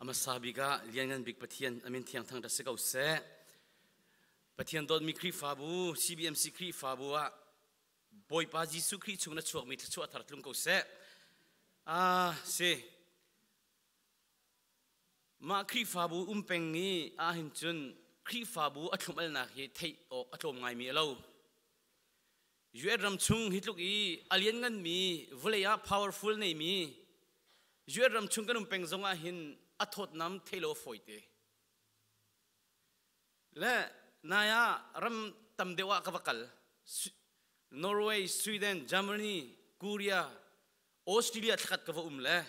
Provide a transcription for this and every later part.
A hmasa bik ah Lianngan Bik Pathian a min thiang thangṭhat si ko seh. Pathian dawtmi Khrihfabu CBMC Khrihfabu ah Bawipa Jesuh Khrih chung na chuakmi thluachuah thar tlung ko seh. Ah si. Mah Khrihfabu um peng i ahhin cun Khrihfabu a thlum-alnak hi theih awk a tlawm ngaimi a lo. US ram chung hi tluk i a liannganmi vawlei ah powerful neimi US ram chung kan um peng zong ah hin a thawtnam theih lo a fawite. Le nai ah ram tam deuh ah ka va kal. Norway, Sweden, Germany, Korea, Australia thlakhat ka va um le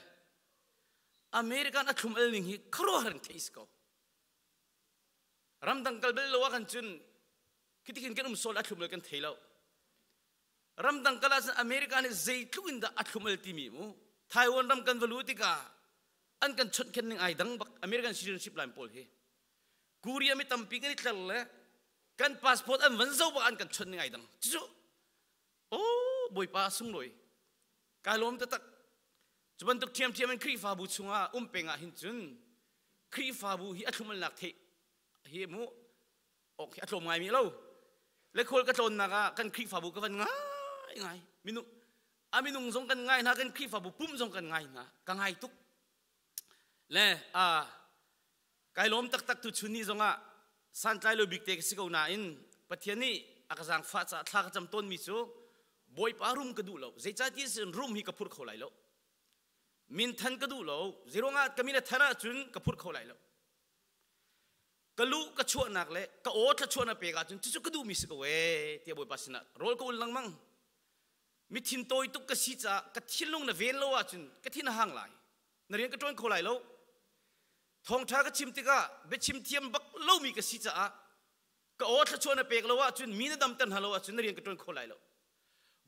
American a thlum al ning hi khuaruahhar in theih si ko. Ramdang kal bal lo ah kan cun khitikin kan um sawl a thlum al kan thei lo. Ramdang kal ahcun America nih zeitluk in dah a thlum al timi mu. Taiwan ram kan va lu tikah an kan chawnh khen ning ai dang bak American citizenship line pawl hi. Korea mi tampi kan i tler le kan passport an van zo bak an kan chawnh ning ai dang. Cucu Oh, Bawipa sunglawi. Kai lawm taktak. Cu bantuk ṭhiamṭhiam in Khrihfabu chungah um peng ah hin cun Khrihfabu hi a thlumalnak theih hi mu ok hi a tlawm ngaimi lo. Le khual ka tlawnnak ah kan Khrihfabu ka van ngai ngai. Minung a minung zong kan ngai hna, kan Khrihfabu pum zong kan ngai hna. Ka ngai tuk. Le a Kai lawm taktak tu chun ni zongah santlai lo bik te ka si ko nain Pathian nih a ka zaangfah caah thla ka cam tawnmi cu Bawipa rum ka duh lo. Zeicahtiah sin rum hi ka phur kho lai lo. Min than ka duh lo. Zeiruangah ka min a than ahcun ka phur kho lai lo. Ka luh ka chuahnak le ka aw thluachuahnak pek ahcun cucu ka duhmi si ko ee tiah Bawipa sinah rawl ka ul lengmang. Mi thin tawi tuk ka si caah ka thinlung na ven lo ahcun ka thin a hang lai. Na rian ka ṭuan kho lai lo. Thawngṭha ka chim tikah biachim thiam bak lomi ka si caah ka aw thluachuah na pek lo ahcun mi na damter hna lo ahcun na rian ka ṭuan kho lai lo.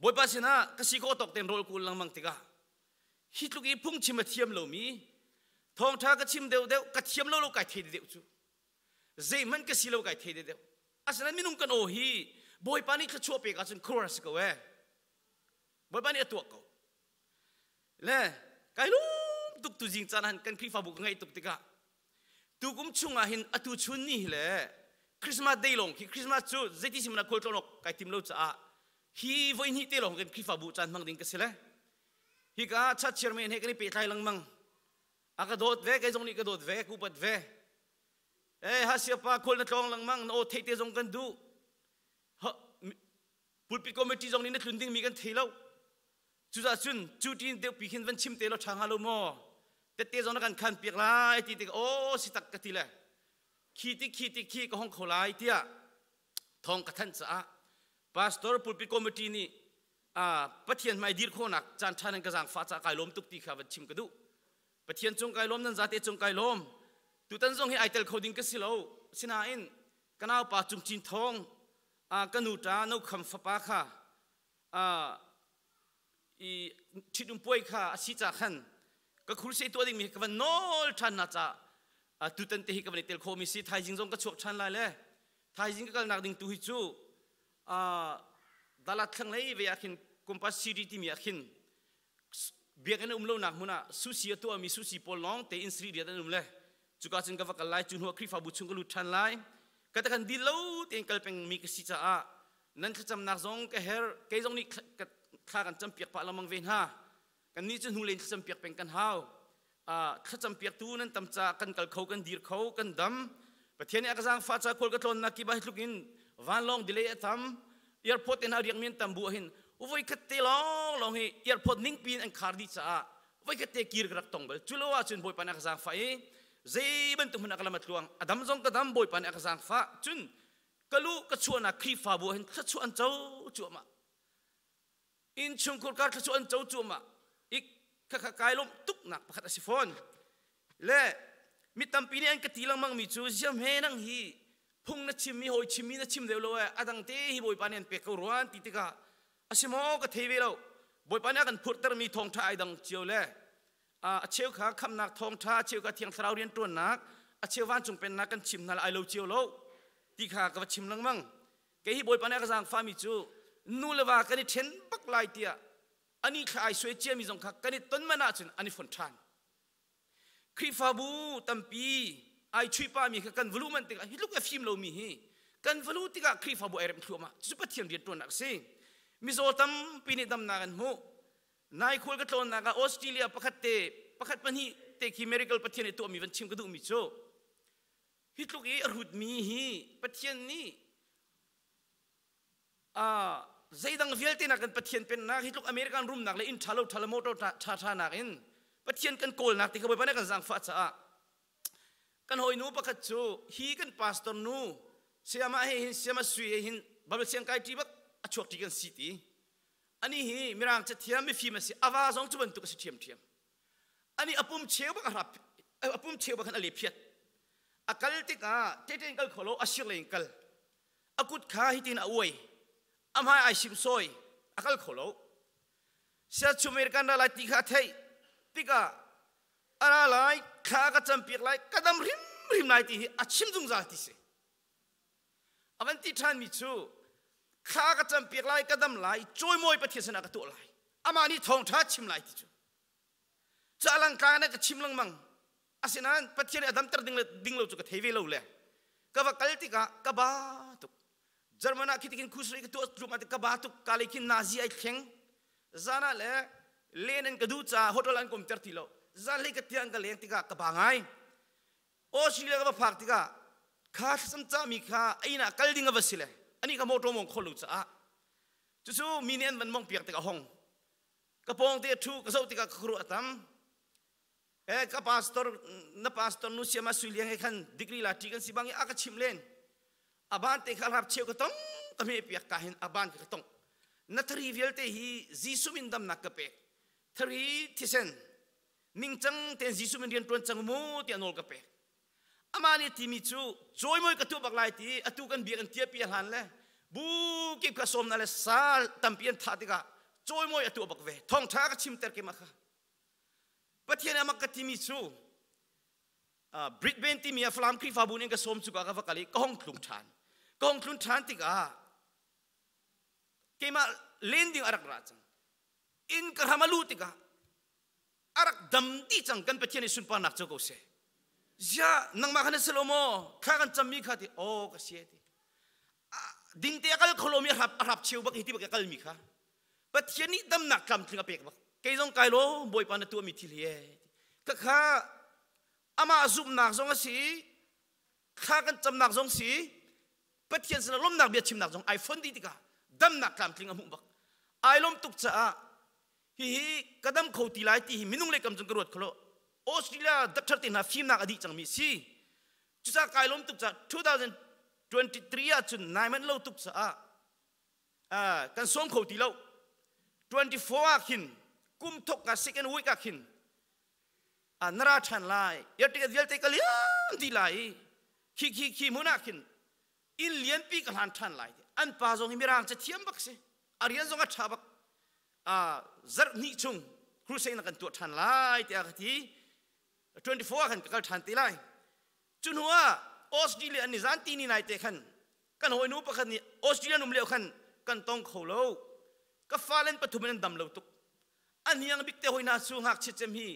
Bawipa sinah ka si khawh tawk tein rawl ka ul lengmang tikah hi tluk i phungchim a thiam lomi thawngṭha ka chim deuhdeuh ka thiam lo lo kai thei deuh cu zeihmanh ka si lo kai thei deuh asinain minung kan aw hi Bawipa nih thluachuah pek ahcun khuaruahhar si ko ee Bawipa nih a tuah ko Le kai lum tuk tu zing caan han kan Khrihfabu ka ngaih tuk tikah tukum chungah hin atu chun ni hi le Christmas day lawng khi Christmas cu zeiti sim na khual tlawn awk kai tim lo caah hi voi hnih te lawng kan Khrihfabu caan hmang ding ka si le hika church chairman he kan i pehtlai lengmang a ka dawt ve kei zong nih ka dawt ve ku pat ve eh hasiapa khual na tlawng lengmang na aw theih te zong kan duh pulpit committee zong nih na tlun dingmi kan thei lo Cucaah cun cu ṭin deuhpi khin van chim te law ṭha hnga lo maw? Tette zong na kan khan piak lai ti tik aw si tak ka ti le khi ti khi ti khi ka hong kho lai tiah thawng ka thanh caah pastor pulpit committee nih Pathian hmai dir khawhnak caan ṭha nan ka zaangfah caah kai lawm tuk ti kha van chim ka duh. Pathian cung kai lawm nan zate cung kai lawm. Tutan zong hi ai tel kho ding ka si lo. Sinain ka naupa Cung Cin Thawng ka nu ṭa No Kham fapa kha i ṭhitum puai kha a si ca khan ka khurse tuah dingmi ka van nawl ṭhan hna ca tutan te hi ka van i tel khawhmi si thaizing zong ka chuak ṭhan lai le thaizing ka kalnak ding tu hi cu dalat thlanglei ve ah khin Compass City timi ah khin biakinn um lonak hmun ah sushi a tuahmi sushi pawl lawng tein sri riat an um le cuka cun ka va kal lai cu hnuah Khrihfabu chung ka lut ṭhan lai ka ta kan dil lo tein kal pengmi ka si caah nan thlacamnak zong ka herh kei zong nih thla kan campiak pah lengmang ve hna kannih cu hnulei thlacam piak peng kan hau thlacam piaktu nan tam ca kan kal kho kan dir kho kan dam Pathian nih a ka zaangfah ca khual ka tlawnnak kip ah hi tluk in vanlawng delay a tam airport in a riakmi an tam bu ahhin voi khat te lawng lawng hi airport ningpi in an khar dih caah voi khat te kir ka rak tong bal cu lo ahcun Bawipa nih a ka zaangfah i zei bantuk hmanh a ka lam a tluang a dam zong ka dam Bawipa nih a ka zaangfah cun ka luh ka chuahnak Khrihfabu ah hin thluachuah an co cuahmah innchungkhur kar thluachuah an co cuahmah i khakha kai lawmh tuknak pakhat a si fawn le mi tampi nih an ka ti lengmang mi cu ziam he nang hi phung na chim mi hawi chim mi na chim deuh lo e adang te hi bawipa nih an pek ko ruan ti tikah a si maw ka thei ve lo bawipa nih a kan phurhter mi thawngtha ai dang cio le a cheu kha khamnak thawngtha a cheu kha thiang thlarau rian ṭuannak a cheu vancung pennak kan chim hna ai lo cio lo ti kha ka va chim lengmang kei hi bawipa nih a ka zaangfahmi cu nu le va kan i ṭhen bak lai tiah ani thla ai suai ciami zong kha kan i ton man ahcun an i fon ṭhan. Khrihfabu tampi ai chuipa mi kha kan valu man tikah hi tluk a fim lomi hi kan valu tikah Khrihfabu ai rem thluahmah. Cucu Pathian rianṭuannak a si. Mizaw tampi nih damnak an hmuh. Nai khual ka tlawnnak ah Australia pakhat te pakhat pahnih te khi miracle Pathian nih tuahmi van chim ka duhmi cu hi tluk i a hrutmi hi Pathian nih zeidang vialte nakin Pathian pennak hi tluk American rumnak le inn ṭha lo ṭha le motor ṭha ṭha nakin Pathian kan kawlnak ti kha Bawipa nih kan zaangfah caah kan hawinu pakhat cu hi kan pastor nu sayama he hin sayama sui he hin Bible siang kai ṭi bak a chuak ṭi kan si ti ani hi mirang cathiam mifim a si ava zong cu bantuk a si ṭhiamṭhiam ani a pum cheu bak a hrap a pum cheu bak khan a le phiat a kal tikah tete in kal kho lo a sir lei in kal a kut kha hitin a uai a hmai ai simsawi a kal kho lo siachu American ra lai ti kha a theih tikah a ra lai thla ka campiak lai ka dam hrimhrim lai ti hi a chim zungzal ti si a van ti ṭhan mi cu thla ka campiak lai ka dam lai cawimawi Pathian sinah ka tuah lai amah nih thawngṭha chim lai ti cu cu alangka na ka chim lengmang asinain Pathian nih a damter ding le ding lo cu ka thei ve lo le ka va kal tikah ka ba tuk German ah khi tikin khusri ka tuah tlum ah ka ba tuk ka lei khin nazi ai thleng zan ah le len an ka duh caah hotel an kom ter ti lo zan hlei ka tiang ka leng tikah ka ba ngai Australia ka va phak tikah kha thlacam cahmi kha a inn ah kal ding a va si le ani kha motor mong khol lo caah cucu mi nih an van mong piak tikah hong ka pawng te ṭhu ka zoh tikah ka khuaruah a tam eh ka pastor na pastor nu siama sui liang he khan degree la ṭi kan si bang i a ka chimh len a ban te kha rap cheu ka tong ka me piak ka hin a ban ka tong na thari vialte hi Jesuh min damnak ka pek thari thisen ningcang ten Jesuh min rian ṭuan cang mu tiah nawl ka pek amah nih timi cu cawimawi ka tuah bak lai ti atu kan biak an tiapi a hlan le bu kip kha sawmna le sal tampi an thah tikah cawimawi a tuah bak ve thawngṭha ka chimter ke mah kha Pathian amak ka timi cu Brisbane timi a Falam Khrihfabu nih ka sawm cu ka va kal i ka hong tlung ṭhan ka hong tlun ṭhan tikah keimah len ding a rak ra cang inn ka hram a luh tikah a rak dam dih cang kan Pathian i sunparnak cu ko seh ziah nangmah kha na si lo maw thla kan cammi kha ti aw ka si ti dingte a kal kho lomi a hrap cheu bak hi ti bak a kalmi kha Pathian nih damnak tlamtling a pek bak kei zong kai lo Bawipa na tuahmi thil hi ka kha amah zumhnak zong a si thla kan camnak zong si Pathian sinah lawmnak bia chimnak zong ai fon dih tikah damnak tlamtling a hmuh bak ai lawm tuk caah hihi ka dam kho ti lai ti hi minung lei kam cun ka ruat kholo Australia doctor te hna fimnak a dih cangmi si cucaah kai lawm tuk caah 2023 ah cun nai manh lo tuk caah kan sawm kho ti lo 24 ah khin kum thok ka second week ah khin na ra ṭhan lai air ticket vialte ka liam ti lai i khi khi khi hmun ah khin inn lianpi ka hlan ṭhan lai an pa zong hi mirang cathiam bak si a rian zong a ṭha bak zarh hnih chung crusade na kan tuah ṭhan lai tiah ka ti 24 ah khan ka kal ṭhan te lai cu hnu ah Australia an ni zan ti ni nai te khan kan hawinu pakhat nih Australia um lio khan kan tong kho lo ka falen pathum in an dam lo tuk a hniang bik te hoi hna cu ngakchia cem hi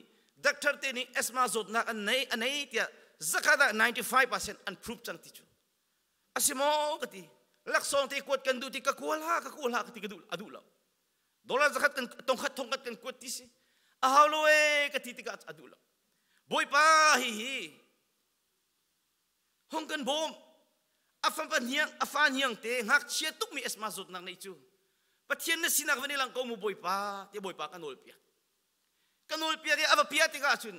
doctor te nih asthma zawtnak an nei a nei tiah zakhat ah 95% an prove cang ti cu a si maw ka ti laksawng te kuat kan duh ti ka kual ha ka kual ha ka ti ka duh a duh lo dollar zakhat kan tongkhat thongkhat kan kuat ti si a hau lo e ka ti tikah a duh lo bawipa hi hi hong kan bawm a fa hniang a fa hniang te ngakchia tukmi asthma zawtnak nei cu Pathian na sinak van i lang ko mu Bawipa ti Bawipa ka nawl piak ka nawl piak i a va pia tikah cun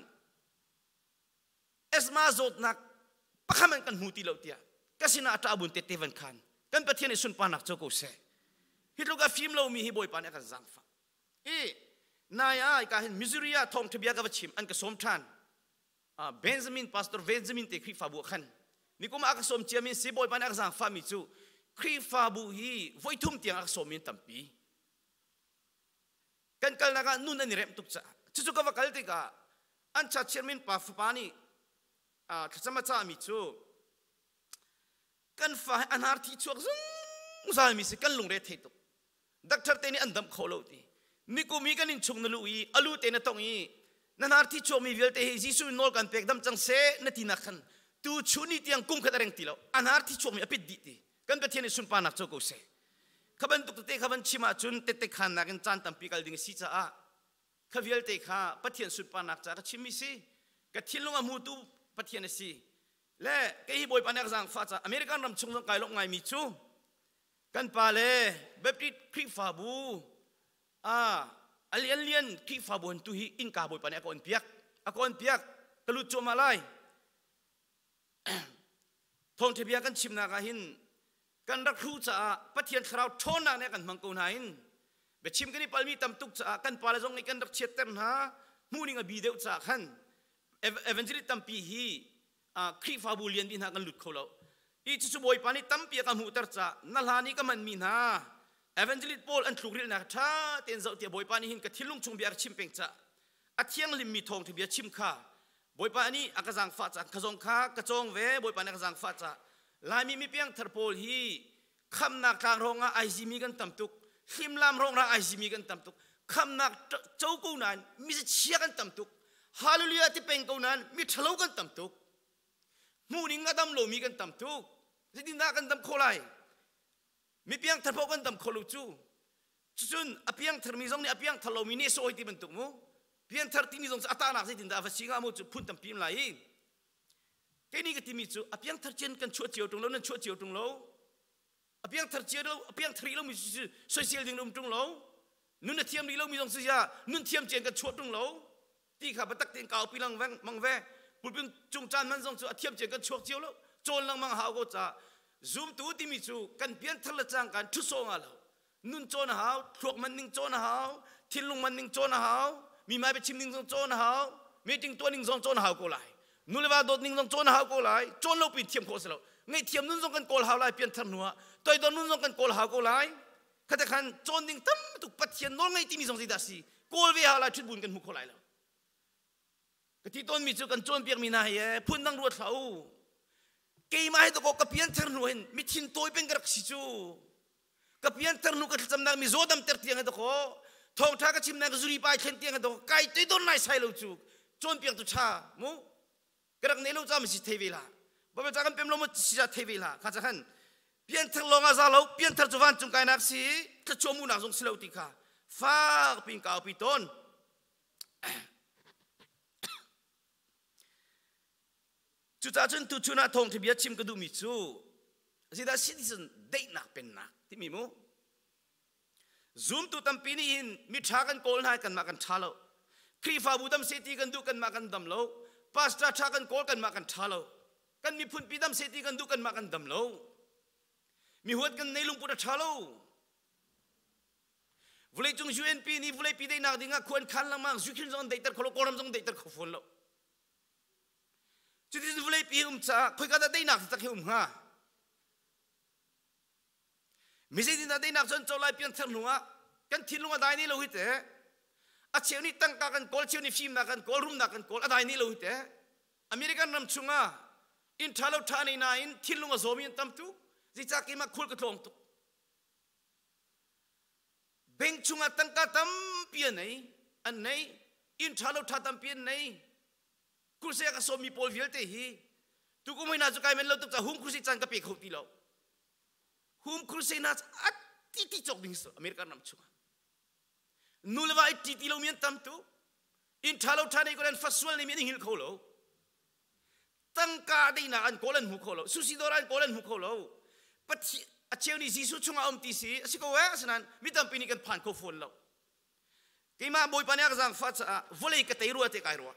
asthma zawtnak pakhat man kan hmu ti lo tiah ka sinah a ṭah bun tette van khan kan Pathian i sunparnak cu ko seh hi tluk a fim lomi hi Bawipa nih a kan zaangfah i nai ah ka hin Missouri ah thawngṭha bia ka va chim an ka sawm ṭhan Benjamin Pastor Benjamin te Khrihfabu ah khan nikum ah ka sawm ciami si Bawipa nih a ka zaangfahmi cu Khrihfabu hi voithum tiang a ka sawmmi an tampi kan kalnak ah nun an i remh tuk caah cucu ka va kal tikah an church chairman pa fapa nih thlacam a cahmi cu kan fa hi a hnar thi chuak zungzal mi si kan lungre thei tuk doctor te nih an damh kho lo ti nikum hi kan in chung na lu i alu te na tong i Na hnar thi chuakmi vialte hi Jesuh in nawl kan pek dam cang seh na tinak khan tu chun ni tiang kum khat a reng ti lo. A hnar thi chuakmi a pit dih ti. Kan Pathian nih sunparnak co ko seh. Kha bantuk tete kha van chim ahcun tette khannak in caan tampi kal ding a si caah kha vialte kha Pathian sunparnak ca ka chimmi si. Ka thinlung a hmutu Pathian a si. Le kei hi Bawipa nih a ka zaangfah caah American ram chung zong kai lawmh ngaimi cu kan pa le Baptist Khrihfabu a lianlian Khrihfabu han tu hi innka Bawipa nih a ka on piak a ka on piak ka lut cuahmah lai. Thawngṭha bia kan chimnak ah hin kan rak hruh caah Pathian thlarau ṭhawnnak nih a kan hmang ko nain biachim kan i palmi tam tuk caah kan pale zong nih kan rak chiatter hna hmuhning a bi deuh caah khan evangelist tampi hi Khrihfabu lian bi hna kan lut kho lo. I cucu Bawipa nih tampi a ka hmuhter caah na hlan i ka manmi hna evangelist pawl an tlukrilhnak ṭha tein zoh tiah Bawipa nih hin ka thinlung chung bia a ka chim peng caah a thianghlimmi thawngṭha bia chim kha Bawipa nih a ka zaangfah caah ka zong kha ka cawng ve. Bawipa nih a ka zaangfah caah Laimi mipiang thar pawl hi khamnak tlang rong ah ai zimi kan tam tuk, hlimlam rong ah ai zimi kan tam tuk, khamnak co ko nain mi chia kan tam tuk, hallelujah ti peng ko nain mi ṭhalo kan tam tuk, hmuhning a dam lomi kan tam tuk. Zeitindah kan dam khawh lai? Mi piangthar paoh kan dam kho lo cu. Cucun a piangtharmi zong nih a piangthar lomi nih sawi ti bantuk mu. Piangthar timi zong cu a tahnak zeitindah a va si hnga mu cu phun tampi um lai i. Kei nih ka timi cu a piangthar cian kan chuah cio ṭung lo, nan chuah cio ṭung lo. A piangthar cia lo, a piangthar rih lomi cu soisel ding um ṭung lo. Nun a thiam rih lomi zong cu ya nun thiam cian kan chuah ṭung lo. Ti kha biatak tein kaupi lang mang ve. Pulpin cung caan man zong cu a thiam cian kan chuak cio lo. Cawn lengmang hau ko ca. Zumtu timi cu kan pianthar le cangka in ṭhut nga lo. Nun cawn a hau, thluak man ning cawn a hau, thinlung man ning cawn a hau, mi mai biachim ning zong cawn a hau, meeting tuah ning zong cawn a hau ko lai. Nu le va dawt ning zong cawn a hau ko lai. Cawn lo pin thiam khawh si lo. Ngaihthiam nun zong kan kawl hau lai pianthar hnu ah. Toidor nun zong kan kawl hau ko lai. Khate khan cawn ding tam tuk Pathian nawl ngei timi zong zeidah si kawl ve hau lai ṭhut bun kan hmu kho lai lo. Ka ti tawnmi cu kan cawnpiakmi hna hi phun dang ruat hlah u. Keimah hi dakaw ka pianthar hnu hin mi thin tawi peng ka rak si cu. Ka pianthar hnu ka thlacamnak mi zaw damter tiang hi dakaw thawngṭha ka chimnak zuri pai thlen tiang hi dakaw kai toi don nai sai lo cu cawnpiaktu ṭha mu ka rak nei lo ca ma si thei ve la Bible ca kan pem lo ma si ca thei ve la kha ca khan pianthar lawng ah za lo pianthar cu vancung kainak si thluachuah munak zong si lo ti kha fak pin ka aupi tawn. Cucaah cun tuchun ah thawngṭha bia chim ka duhmi cu zeidah citizen daihnak pennak timi mu zumtu tampi nih hin miṭha kan kawl hna kanmah kan ṭha lo. Khrihfabu dam seh ti kan duh, kanmah kan dam lo. Pastor ṭha kan kawl, kanmah kan ṭha lo. Kan miphunpi dam seh ti kan duh, kanmah kan dam lo. Mi huat kan nei, lungput a ṭha lo. Vawleicung UNP nih vawleipi daihnak dingah khua an khan lengmang, Ukraine zong an daihter kho lo, Kawlram zong daihter kho fawn lo. Cuticun vawleipi um caah khoika dah daihnak taktak hi um hnga? Mi zeitindah daihnak cu an co lai pianthar hnu ah kan thinlung a dai ni lo hi teh. A cheu nih tangka kan kawl, cheu nih fimnak kan kawl, rumnak kan kawl, a dai ni lo hi teh. American ram chungah inn ṭha lo ṭha nei nain thinlung a zawmi an tam tuk. Zeicah keimah khul ka tlawng tuk. Bank chungah tangka tampi an nei, an nei, inn ṭha lo ṭha tampi an nei. Kursi a ka sawmmi pawl vialte hi tukum hoi hna cu kai men lo tuk ca hum kursi caan ka pe kho ti lo. Hum kursi hna a ti ti cawk ding American ram chungah. Nu le va i ṭi ti lomi an tam tuk. Inn ṭha lo ṭha nei ko an fa sual nei mi an i hngilh kho lo. Tangka deinak an kawl an hmu kho lo. Sushi dawr an kawl an hmu kho lo. Pathian a cheu nih Jesuh chungah um ti si a si ko eh, asinain mi tampi nih kan phan kho fawn lo. Keimah Bawipa nih a ka zaangfah caah vawlei ka tei rua te kai rua.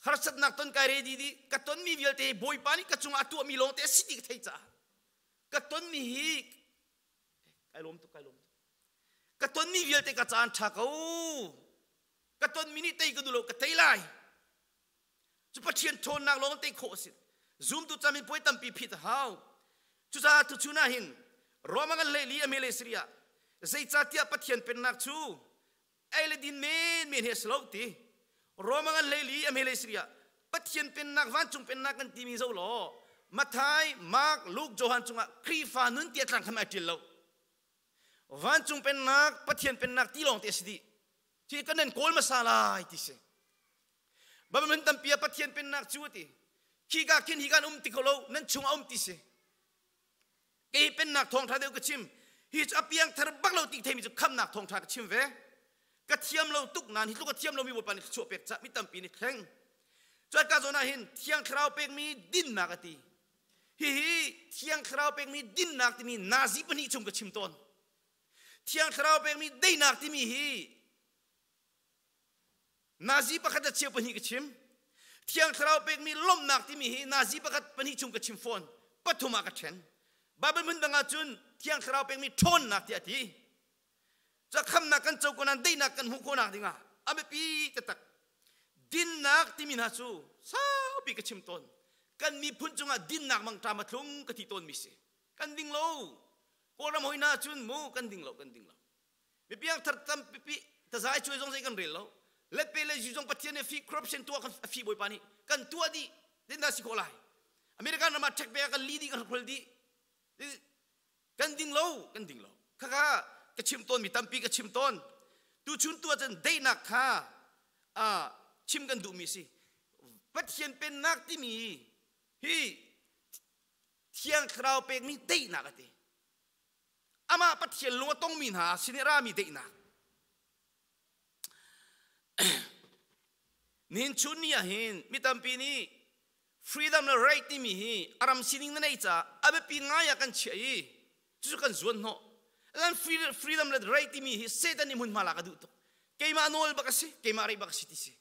Harsatnak ton kai ready di ka tonmi vialte Bawipa nih ka cungah a tuahmi lawng te a si ti ka theih caah ka tonmi hi kai lawm tuk, kai lawm tuk. Ka tonmi vialte ka caan ṭha ko. Ka tonmi nih tei ka duh lo, ka tei lai. Cu Pathian ṭhawnnak lawng tei khawh a si. Zumtu camin puai tampi phit a hau. Cucaah tuchun ah hin Roma ngan hlei li a mele Syria zeicahtiah Pathian pennak cu ei le din men men hi a si lo ti. Roma ngan hlei li a mele Syria Pathian pennak vancung pennak kan timi zo law Matthai, Mark, Luke, Johan cungah Khrihfa nun tia tlang kha ai ṭil lo. Vancung pennak, Pathian pennak ti lawng te a si dih. Khi kan nan kawl hmasa lai ti si. Bible hmun tampi ah Pathian pennak cu a ti. Khika khin hi kan um ti kho lo, nan chungah um ti si. Kei pennak thawngṭha deuh ka chim. Hi cu a piangthar bak lo ti theimi cu khamnak thawngṭha ka chim ve. Ka thiam lo tuk nain hi tluk a thiam lomi Bawipa nih thluachuah pek cah mi tampi nih thleng. Cuai ka zawn ah hin Thiang Thlarau pekmi dinnak a ti. Hihi Thiang Thlarau pekmi dinnak timi nazi pahnih chung ka chim tawn. Thiang Thlarau pekmi deinak timi hi Nazi pakhat le cheu pahnih ka chim. Thiang Thlarau pekmi lawmhnak timi hi nazi pakhat pahnih chung ka chim fawn. Pathum ah ka ṭhen. Bible hmun dang ah cun Thiang Thlarau pekmi ṭhawnnak tiah a ti. Ca khamnak kan co ko nain daihnak kan hmuh khawhnak dingah a biapi taktak. Dinnak timi hna cu saupi ka chim tawn. Kan miphun cungah dinnak mangṭam a tlung ka ti tawnmi si. Kan ding lo. Kawlram hoi hna cun mu kan ding lo, kan ding lo. Mi piangthar tampi tazai cuai zong zei kan rel lo. Letpe le zu zong Pathian nih fi corruption tuah kan fi bawipa nih kan tuah dih. Tin dah si khawh lai. American ram ah ṭhek pe kan li dih kan hrol dih. Kan ding lo, kan ding lo. Khakha ka chim tawn mi tampi ka chim tawn. Tu chun tu ahcun daihnak kha chim kan duhmi si. Pathian pennak timi hi Thiang Thlarau pekmi daihnak a ti. Amah Pathian lung a tongmi hna sin i rami daihnak. Nihin chun ni ah hin mi tampi nih freedom le right timi hi a ram sining na neih caah a biapi ngai ah kan chiah i cucu kan zuan hnawh. Lan freedom le right timi hi Satan nih hmunhma lak a duh tuk. Keimah nawl bak a si, keimah reih bak a si ti si.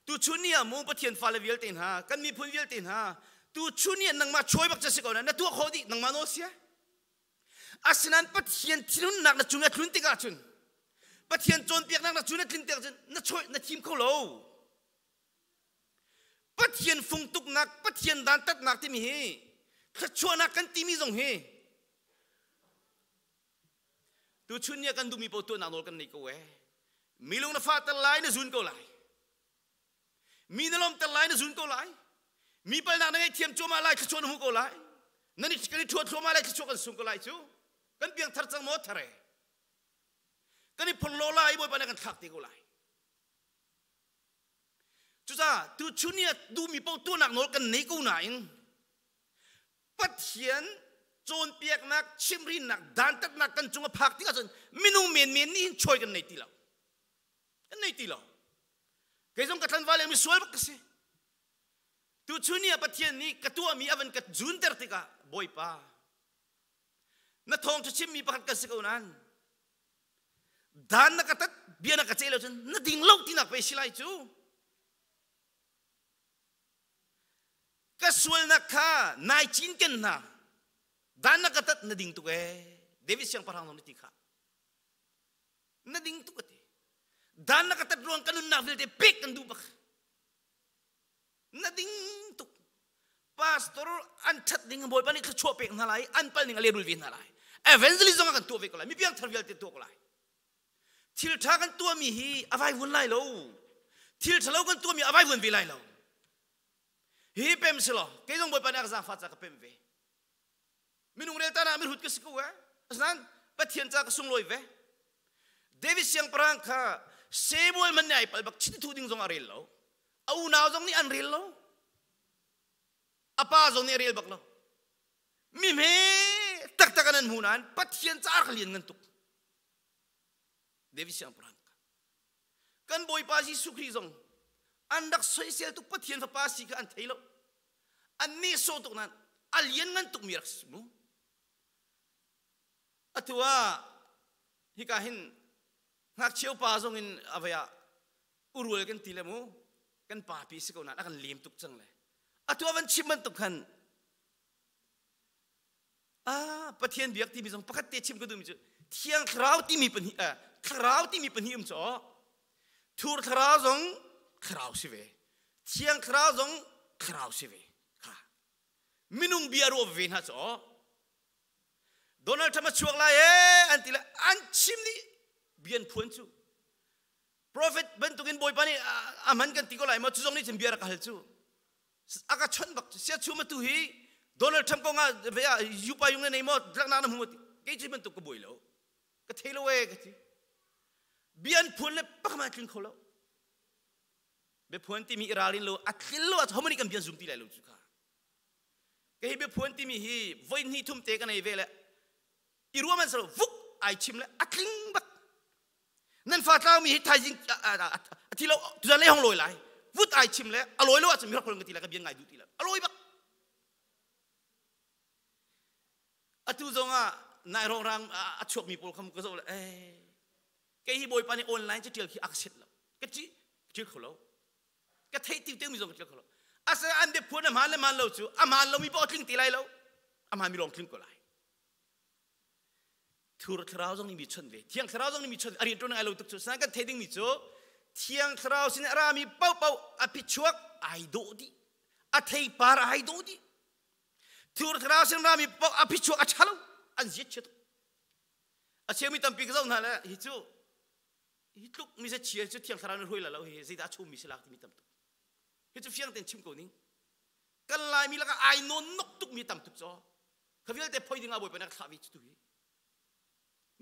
Tuchun ni ah mu Pathian fale vialte hna, kan miphun vialte hna, tuchun ni ah nangmah chawi bak ca si ko na, na tuah khawh dih, nangmah nawl sia. Asinain Pathian thinhunnak na cung a tlun tikah cun, Pathian cawnpiaknak na cung na tlin tikah cun na chawi na thim kho lo. Pathian fungtuknak, Pathian dantatnak timi hi thluachuahnak kan timi zong hi tuchun ni ah kan duhmi paoh tuahnak nawl kan nei ko ee. Mi lung na fahter lai na zun ko lai. Mi na lawmter lai na zun ko lai. Mi palnak na ngaihthiam cuahmah lai thluachuah na hmu ko lai. Nan i kan i ṭhuat thluahmah lai thluachuah kan sung ko lai cu. Kan piang thar cang maw thar e. Kan i phorhlaw lai Bawipa nih kan thlak te ko lai. Cucaah tuchun ni ah duhmi paoh tuahnak nawl kan nei ko nain Pathian cawnpiaknak chimhrinnak dantatnak kan cung a phak tikah cun minung menmen nih hin chawi kan nei ti lo. Kan nei ti lo. Kei zong ka tlanval le misual bak ka si. Tuchun ni ah Pathian nih ka tuahmi a van ka zunter tikah Bawipa na thawngṭha chimmi pakhat kan si ko nain dan na ka tat bia na ka ceh lo cun na ding lo tinak pei si lai cu. Ka sualnak kha nai cinken hna. Dan na ka tat na ding tuk ee. David siangpahrang zong nih ti kha. Na ding tuk a ti. Dan na ka tat ruang ka nunnak vialte pek kan duh bak. Na ding tuk. Pastor an ṭhat ding Bawipa nih thluachuah pek hna lai, an pal ning a lehrul ve hna lai. Evangelist zong ah kan tuah ve ko lai. Mi piangthar vialte tuah ko lai. Thil ṭha kan tuahmi hi a vaivuan lai lo. Thil ṭhalo kan tuahmi a vaivuan ve lai lo. Hi pem si law, kei zong Bawipa nih a ka zaangfah ca ka pem ve. Minung rel tan ah mihrut ka si ko eh. Asinain Pathian ca ka sunglawi ve. David siangpahrang kha Samuel man nih ai pal bak chiti thuh ding zong a rel lo. A unau zong nih an rel lo. A pa zong nih a rel bak lo. Mi hme taktak an an hmu nain Pathian ca a rak lian ngan tuk. David siangpahrang kha. Kan Bawipa Jesuh Khrih zong an rak soisel tuk Pathian fapa si kha an thei lo. An nehsawh tuk nain a lianngan tukmi rak si mu. Atu ah hika hin ngakchia upa zong in a vei ah urual kan ti le mu kan papi si ko nain a kan lem tuk cang le atu ah van chim bantuk khan ah Pathian biak timi zong pakhat te chim ka duhmi cu Thiang Thlarau timi pahnih eh, Thlarau timi pahnih um cu Thur Thlarau zong Thlarau si ve Thiang Thlarau zong Thlarau si ve kha minung bia ruah ve hna cu Donald Trump a chuak lai ee an ti le an chim nih bian phuan cu prophet bantukin Bawipa nih a hman kan ti ko lai maw cu zong nih cun bia rak hal cu a ka chawnh bak sia chum atu hi Donald Trump kong ah ve ah yupa yung na nei maw tlaknak na hmu maw kei cu bantuk ka buai lo ka thei lo ee ka ti bian phuan le pakama tling kho lo. Biaphuan timi i ralrin lo a tlil lo ah homani kan bia zum ti lai lo cu kha. Ka hi biaphuan timi hi voi hnih thum te ka nei ve le i ruah man salo vuk ai chim le a tling bak. Nan fa tlau mi hi thaizing a thi lo tuzan lei hong lawi lai. Vut ai chim le a lawi lo ahcun mi rak ka ti lai ka bia ngai duh ti lo. A lawi bak. Atu zong ah nai rongrang a chuakmi pawl kha ka zoh le eh kei hi bawipa nih online cu ṭial khi a ka set lo ka ṭih ṭial kho lo ka theih ti te mi zong ka ṭial kho lo asa an biaphuan a hmaan le hmaan lo cu a hmaan lomi paoh a tling ti lai lo a hmaan mi lawng tling ko lai thur thlarau zong nih mi chawnh ve thiang thlarau zong nih mi chawnh a rian ṭuan ai lo tuk cu san kan theih ding mi cu thiang thlarau sin a rami paohpaoh a phichuak ai dawh dih a theipar ai dawh dih thur thlarau sin rami paoh a phichuak a ṭha lo an ziat chia tuk a cheumi tampi ka zoh hna le hi cu hi tluk mi chia cu thiang thlarau nih hruai la lo hi zeidah a chummi si lak timi tam tuk hi cu fiang tein chim ko ning kan laimi lakah ai nawn nok tuk mi tam tuk caw kha vialte phoi ding ah bawipa nih a thlah mi cu tu hi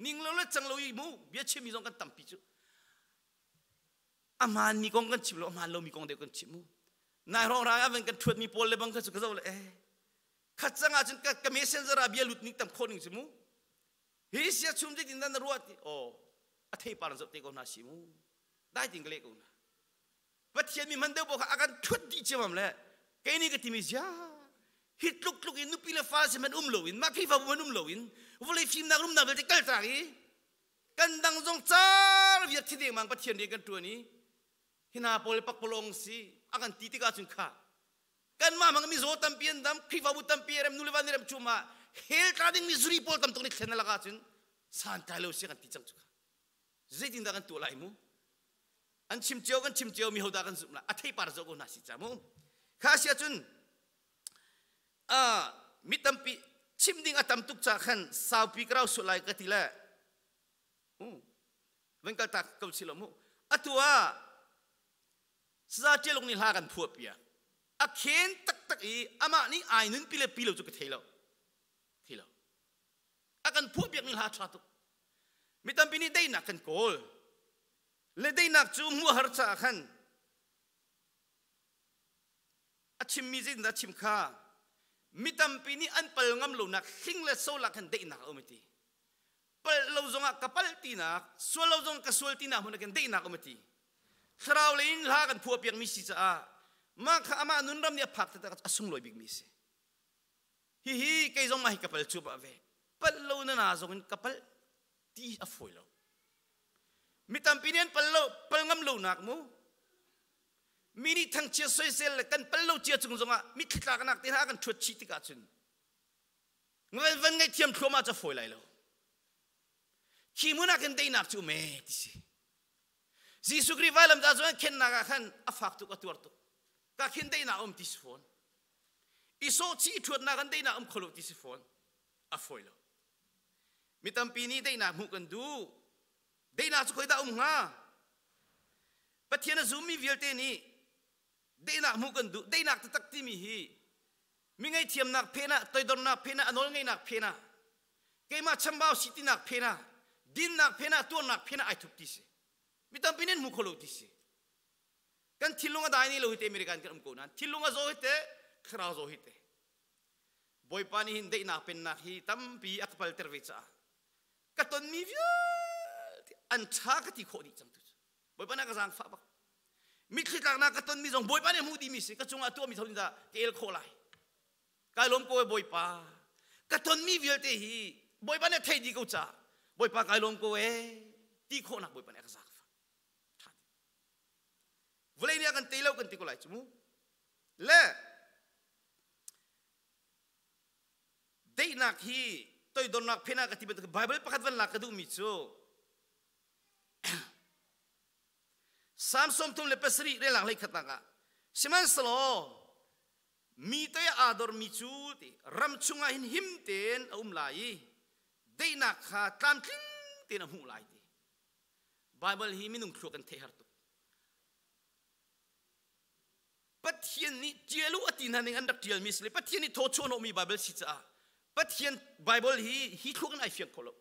ning lo le cang lo i mu bia chimmi zong kan tampi cu a hmaanmi kong kan chim lo a hmaan lomi kong deuh kan chim mu nai hrawng rang ah van kan ṭhuatmi pawl le bang kha cu ka zoh le eh khat cang ah cun ka, ka messenger ah bia lut ning tam khawh ning cu mu hi sia chum zeitin dah na ruah ti aw a theipar zoh te ko hna si mu dai tin ka leh ko hna Pathian mi hman deuh paoh kha a kan ṭhuat dih ciamam le kei nih ka timi zia hi tluk tluk in nupi le fa si man um loin mah Khrihfabu man um loin vawlei fimnak rumnak vialte kal tak i kan dang zong car viat thi dengmang Pathian rian kan ṭuan i hi hna pawl pakpalawng si a kan ti tikah cun kha kanmah hmang mizaw tampi an dam Khrihfabu tampi rem nu le va nih rem chum ah hell tla ding mi zuri pawl tam tuk nih thlen alak ahcun santlai lo si kan ti cang cu kha zeitindah kan tuah lai mu an chim cio kan chim cio mi hodah kan zumh la a theipar zoh ko hna si ca mu kha sia cun mi tampi chim ding a tam tuk ca khan saupi ka rau sual lai ka ti le van kal tak ko si lo mu atu ah saza ṭialung nih hla kan phuah piak a khen taktak i amah nih ai nun pi le pi lo cu ka thei lo thei lo a kan phuah piak mi hla ṭha tuk mi tampi nih daihnak kan kawl le daihnak cu hmuh har caah khan a chimmi zeitindah chim kha mi tampi nih an pal ngam lonak hling le so lak khan daihnak a um ti palh lo zongah ka palh tinak sual lo zong ka sual tinak hmun ah khin daihnak um ti thlarau lei in hla kan phuah piakmi si caah mah kha amah nunram nih a phak taktak a sunglawi bikmi si hihi kei zong mah hi ka pal cu ba ve palh lo na na zong in ka palh ti a fawi lo mi tampi nih an pal lo pal ngam lo nak mu mi nih thangchia soisel le kan pal lo cia cung zongah mitthli tlaknak te hna kan ṭhuat chih tikah cun van van ngaihthiam thluahmah cu fawi lai lo khi hmun ah khin teinak cu me ti si Jesuh Khrih vailam ta cu khennak ah khan a fak tuk a tuar tuk ka khin teinak um ti si fawn i sawh chih ṭhuatnak kan teinak um kholo ti si fawn a fawi lo mi tampi nih daihnak hmuh kan duh daihnak cu khoidah um hnga Pathian a zummi vialte nih daihnak hmuh kan duh daihnak taktak timi hi mi ngaihthiamnak phen ah toidornak phen ah a nawl ngeihnak phen ah keimah chambau si tinak phen ah dinnak phen ah tuarnak phen ah ai thup ti si mi tampi nih an hmu kho lo ti si kan thinlung a dai ni lo hi te American kan um ko nain thinlung a zaw hi te thlarau zaw hi te Bawipa nih hin daihnak pennak hi tampi a ka palter ve caah ka tonmi vialte an ṭha ka ti khawh dih cang tu cu Bawipa nih a ka zaangfah bak mitthli tlaknak ka tonmi zong Bawipa nih a hmuh dihmi si ka cungah tuahmi tho dah ka el khawh lai kai lawm ko e Bawipa ka tonmi vialte hi Bawipa nih a theih dih ko caah Bawipa kai lawm ko e ti khawhnak Bawipa nih a ka zaangfah vawlei nih a kan tei lo kan ti ko lai cu mu le Daihnak hi toidornak phen ah ka ti bantuk Bible pakhat van lak ka duhmi cu Psalm 37 relak hlei khatnak ah sihmanhsehlaw mi toi aa dormi cu ti ram chungah hin him tein a um lai i daihnak kha tlamtling tein a hmuh lai ti Bible hi minung thluak kan theih har tuk Pathian nih ṭial u a ti hna ning an rak ṭialmi si le Pathian nih thawchuah hnawhmi Baibal si caah Pathian Baibal hi hi thluk in ai fiang kho lo.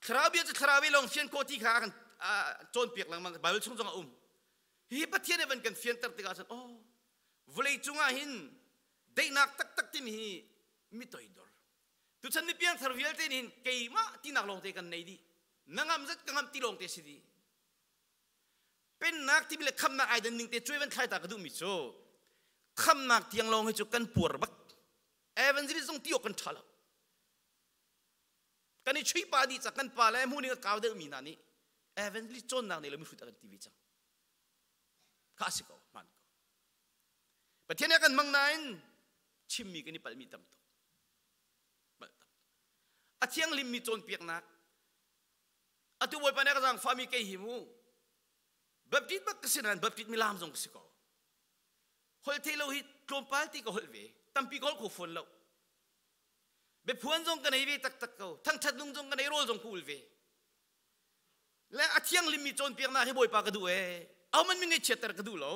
Thlarau bia cu thlarau i lawng fian khawh ti kha a kan cawnpiak lengmang Baibal chung zong a um. Hi Pathian nih van kan fianter tikah cun oh vawlei cungah hin daihnak taktak timi hi mi toidor. Tuchan mi piangthar vialte nih hin keimah tinak lawngte kan nei dih. Na ngam zat ka ngam ti lawngte si dih. Pennak timi le khamnak ai dan ning te cuai van thlai ta ka duhmi cu khamnak tiang lawng hi cu kan puar bak. Evangelist zong ti awk kan ṭha lo. Kan i chuih pa dih cang kan pa le hmuh ning a kau deuhmi hna nih evangelist cawnnak nei lo mihrut a kan ti ve cang. Kha si ko, hmaan ko. Pathian nih a kan hmang nain chimmi kan i palhmi tam tuk. Palh tam. A thianghlimmi cawnpiaknak atu Bawipa nih a ka zaangfahmi kei hi mu Baptist bak ka si nain Baptist milam zong ka si ko. Holh thei lo hi tlawmpal ti ka holh ve. Tampi ka holh kho fawn lo. Biaphuan zong ka nei ve taktak ko. Thangṭhat nung zong ka nei, rawl zong ka ul ve. Le a thianghlimmi cawnpiaknak hi Bawipa ka duh ee. Ahohmanh mi ngaihchiatter ka duh lo.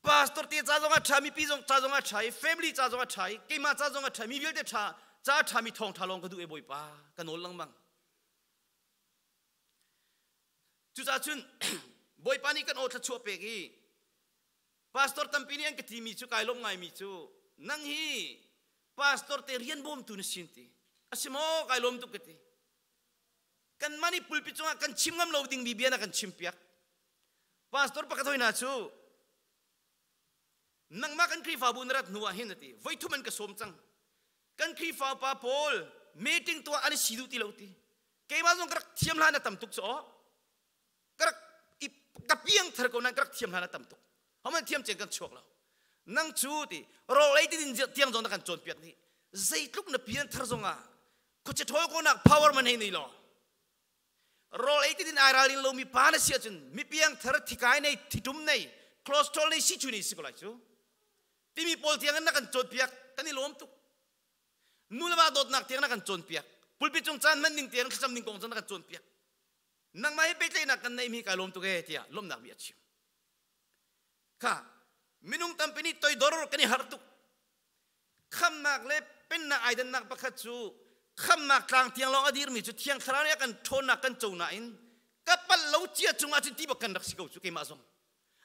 Pastor te ca zong a ṭha, mipi zong ca zong a ṭha i, family ca zong a ṭha i, keimah ca zong a ṭha, mi vialte ṭha, ca a ṭhami thawngṭha lawng ka duh ee Bawipa. Ka nawl lengmang. Cucaah cun Bawipa nih kan aw thluachuah pek i Pastor tampi nih an ka timi cu kai lawmh ngaimi cu nang hi pastor te rian bawmtu na sin ti. A si maw kai lawm tuk ka ti. Kanmah nih pulpit cungah kan chim ngam lo dingmi bia na kan chimpiak. Pastor pakhat hoi hna cu nangmah kan Khrihfabu na rat hnu ah hin a ti voithum an ka sawm cang. Kan Khrihfa pa pawl meeting tuah an i si duh ti lo ti. Keimah zong ka rak thiam hlan a tam tuk cu aw. Ka rak i ka piang thar ko nain ka rak thiam hlan a tam tuk. Homan thiam ceng kan chuak lo. Nang cu ti rawl ei ti din tiang zong na kan cawnpiak dih. Zeitluk na pian thar zong ah khuachia ṭhawl kawnak power man hei nei law rawl ei ti din ai ralrin lomi pa na si ahcun mi piang thar thikai nei thitum nei cholesterol nei si chu nei si ko lai cu timi pawl tiang in na kan cawnpiak kan i lawm tuk nu le va dawtnak tiang na kan cawnpiak pulpit cung caan hman ning tiang thlacam ning kong zong na kan cawnpiak nangmah hi pehtlaihnak kan neihmi kai lawm tuk ee tiah lawmhnak bia a chim kha minung tampi nih toidor kan i har tuk khamnak le pennak aidannak pakhat cu khamnak tlang tiang lawng a dirmi cu thiang thlarau nih a kan ṭhawnnak kan co nain ka palh lo cia cungah cun ti bak kan rak si ko cu keimah zong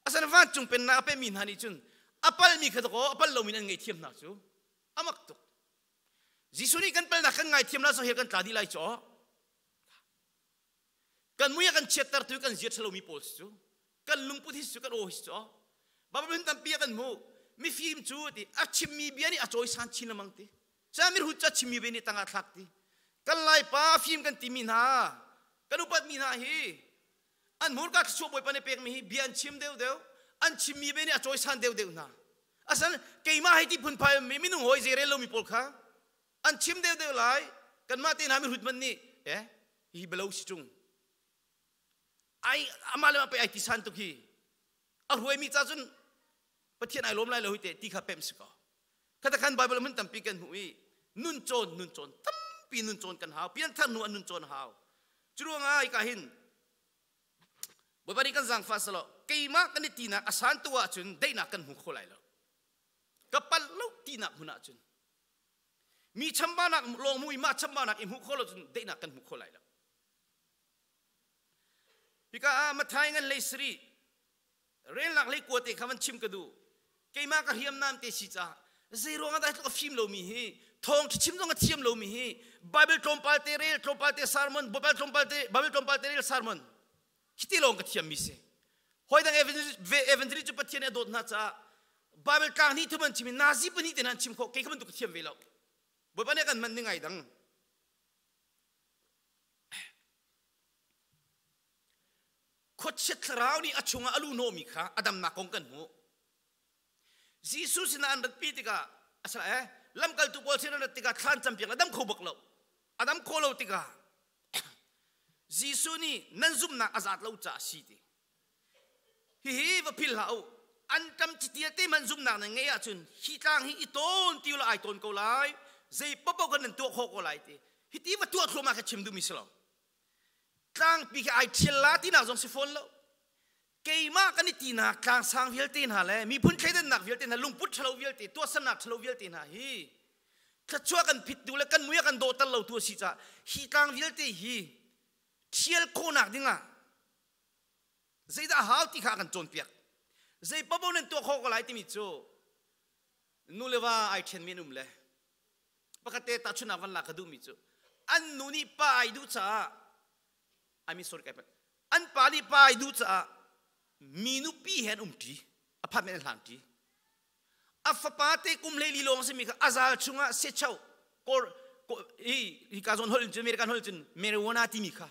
asan vancung pennak a pemi hna nih cun a palmi kha dakaw a pal lomi an ngaihthiam hna cu a mak tuk Jesuh nih kan palnak kan ngaithiam la so he kan tla dih lai cu kan mui a kan chiattertu kan zia ṭhalomi pawl cu kan lungput hi cu kan aw hi cu Bible hun tampi a kan hmuh mifim cu ti a chimmi bia nih a cawisan chin lengmang ti sa mirhut cu a chimmi bia nih tangah thlak ti kan laipa fim kan timi hna kan upatmi hna hi an hmurka thluachuah bawipa nih pekmi hi bia an chim deuhdeuh an chimmi bia nih a cawisan deuhdeuh hna asan keimah hei ti phunphai mi minung hawi zei rel lomi pawl kha an chim deuhdeuh lai kanmah te hna mihrut man nih eh hi belo si tung ai amah le mah pe ai ti san tuk hi a hruaimi ca cun pathian ai lawm lai lo hi te ti kha pem si ko khata khan bible mun tampi kan hmu i nun cawn nun cawn tampi nun cawn kan hau pianthar hnu an nun cawn hau curuangah hika hin Bawipa nih kan zaangfah selaw keimah kan i tinak a san tu ahcun daihnak kan hmu kho lai lo ka palh lo tinak hmun ahcun Mi chambaunak lawng hmu i mah chambaunak i hmuh khawh lo cun daihnak kan hmu kho lai lo. Hika ah Matthai ngan lei sari relnak lei kua te kha van chim ka duh. Keimah ka hriamnam te si caah zei ruangah dah a fim lomi hi thawng chim zong a thiam lomi hi Bible tlawmpal te rel tlawmpal te sermon Bible tlawmpal te Bible tlawmpal te rel sermon khiti lawng ka thiammi si. Hoi dang evangelist cu Pathian a dawt hna caah Bible tlang hnih thum an chim i nazi pahnih te an chim khawh kei kha bantuk ka thiam ve lo. Bawipa nih a kan hman ning ai dang. Khuachiat thlarau nih a chungah a lu hnawhmi kha a damnak kong kan hmuh. Jesuh sinah an ratpi tikah asala eh lamkaltu pawl sin an rat tikah thlan campiak a dam kho bak lo. A dam kho lo tikah Jesuh nih nan zumhnak a zat lo caah a si ti. Hihi va philh hlah u. An ṭam citial te hmanh zumhnak nan ngeih ahcun hi tlang hi i tawn ti ulaw ai tawn ko lai. Zei paohpaoh khan nan tuah khawh ko lai ti. Hiti va tuah thluahmah kha chim duhmi si lo. Tlangpi khi ai ṭhial la tinak zong si fawn lo. Keimah kan i tinak tlangsang vialte hna le miphun thleidannak vialte hna lungput ṭhalo vialte tuahsernak ṭhalo vialte hna hi thluachuah kan phittu le kan mui a kan dawhter lo tu a si caah hi tlang vialte hi ṭhial khawhnak dingah Zeidah hau ti kha a kan cawnpiak. Zei paoh nan tuah khawh ko lai timi cu nu le va ai ṭhenmi an um le pakhat te tahchunhnak van lak ka duhmi cu an nu nih pa ai duh caah, I mean, sorry, kai an pa nih pa ai duh caah mi nupi he an umṭi, apartment an hlangṭi. A fapa te kum 14 lawng a simi kha a zal chungah sechau kor hi hi ka zawn holh in cun, American holh cun marijuana timi kha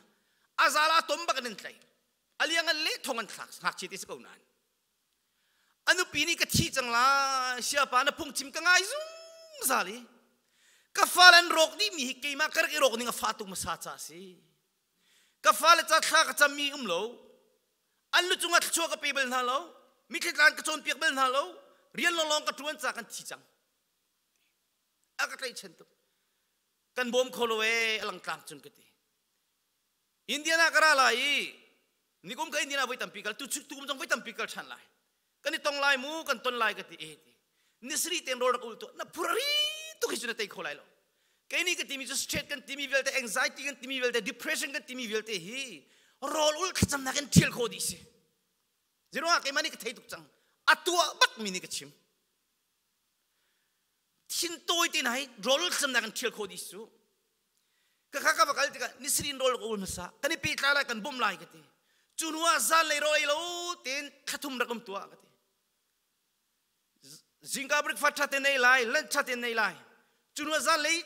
a zal ah tom bak in an tlaih, a liang an leh, thong an thlak. Ngakchia te si ko nain a nupi nih, "Ka thi cang lai, siapa, na phungchim ka ngai zungzal i ka fale an rawk dih mi hi keimah ka rak i rawk ning a fa tuk hmasa ca a si. Ka fale ca thla ka cammi um lo, an lu cungah thluachuah ka pe bal hna lo, mitthli tlan ka cawnpiak bal hna lo, rian lawnglawng ka ṭuan ca kan thi cang." A ka tlaihchan tuk. Kan bawm kho lo ee, a langtlang cun ka ti. Indiana ka ra lai i nikum ka Indiana voi tampi kal, tu tukum zong voi tampi kal ṭhan lai, kan i tong lai mu, kan ton lai ka ti e. Ti nisri ten rawl rak ul tu na phurari tuk hi cu na tei kho lai lo. Kei nih ka timi cu stress kan timi vialte, anxiety kan timi vialte, depression kan timi vialte hi rawl ul thlacamnak in thial kho dih si. Ziruangah keimah nih ka thei tuk cang, a tuah bak mi nih ka chim. Thin tawi te na hi rawl ul thlacamnak in thial kho dih su. Ka kha ka va kal tikah nisrin rawl ka ul hmasa, kan i pehtlai lai, kan bawmh lai ka ti. Cu hnu ah zanlei rawl ei lo tein thlathum rak um tuah ka ti. Zingka breakfast ṭha te nei lai, lunch ṭha te nei lai, cu hnu ah zanlei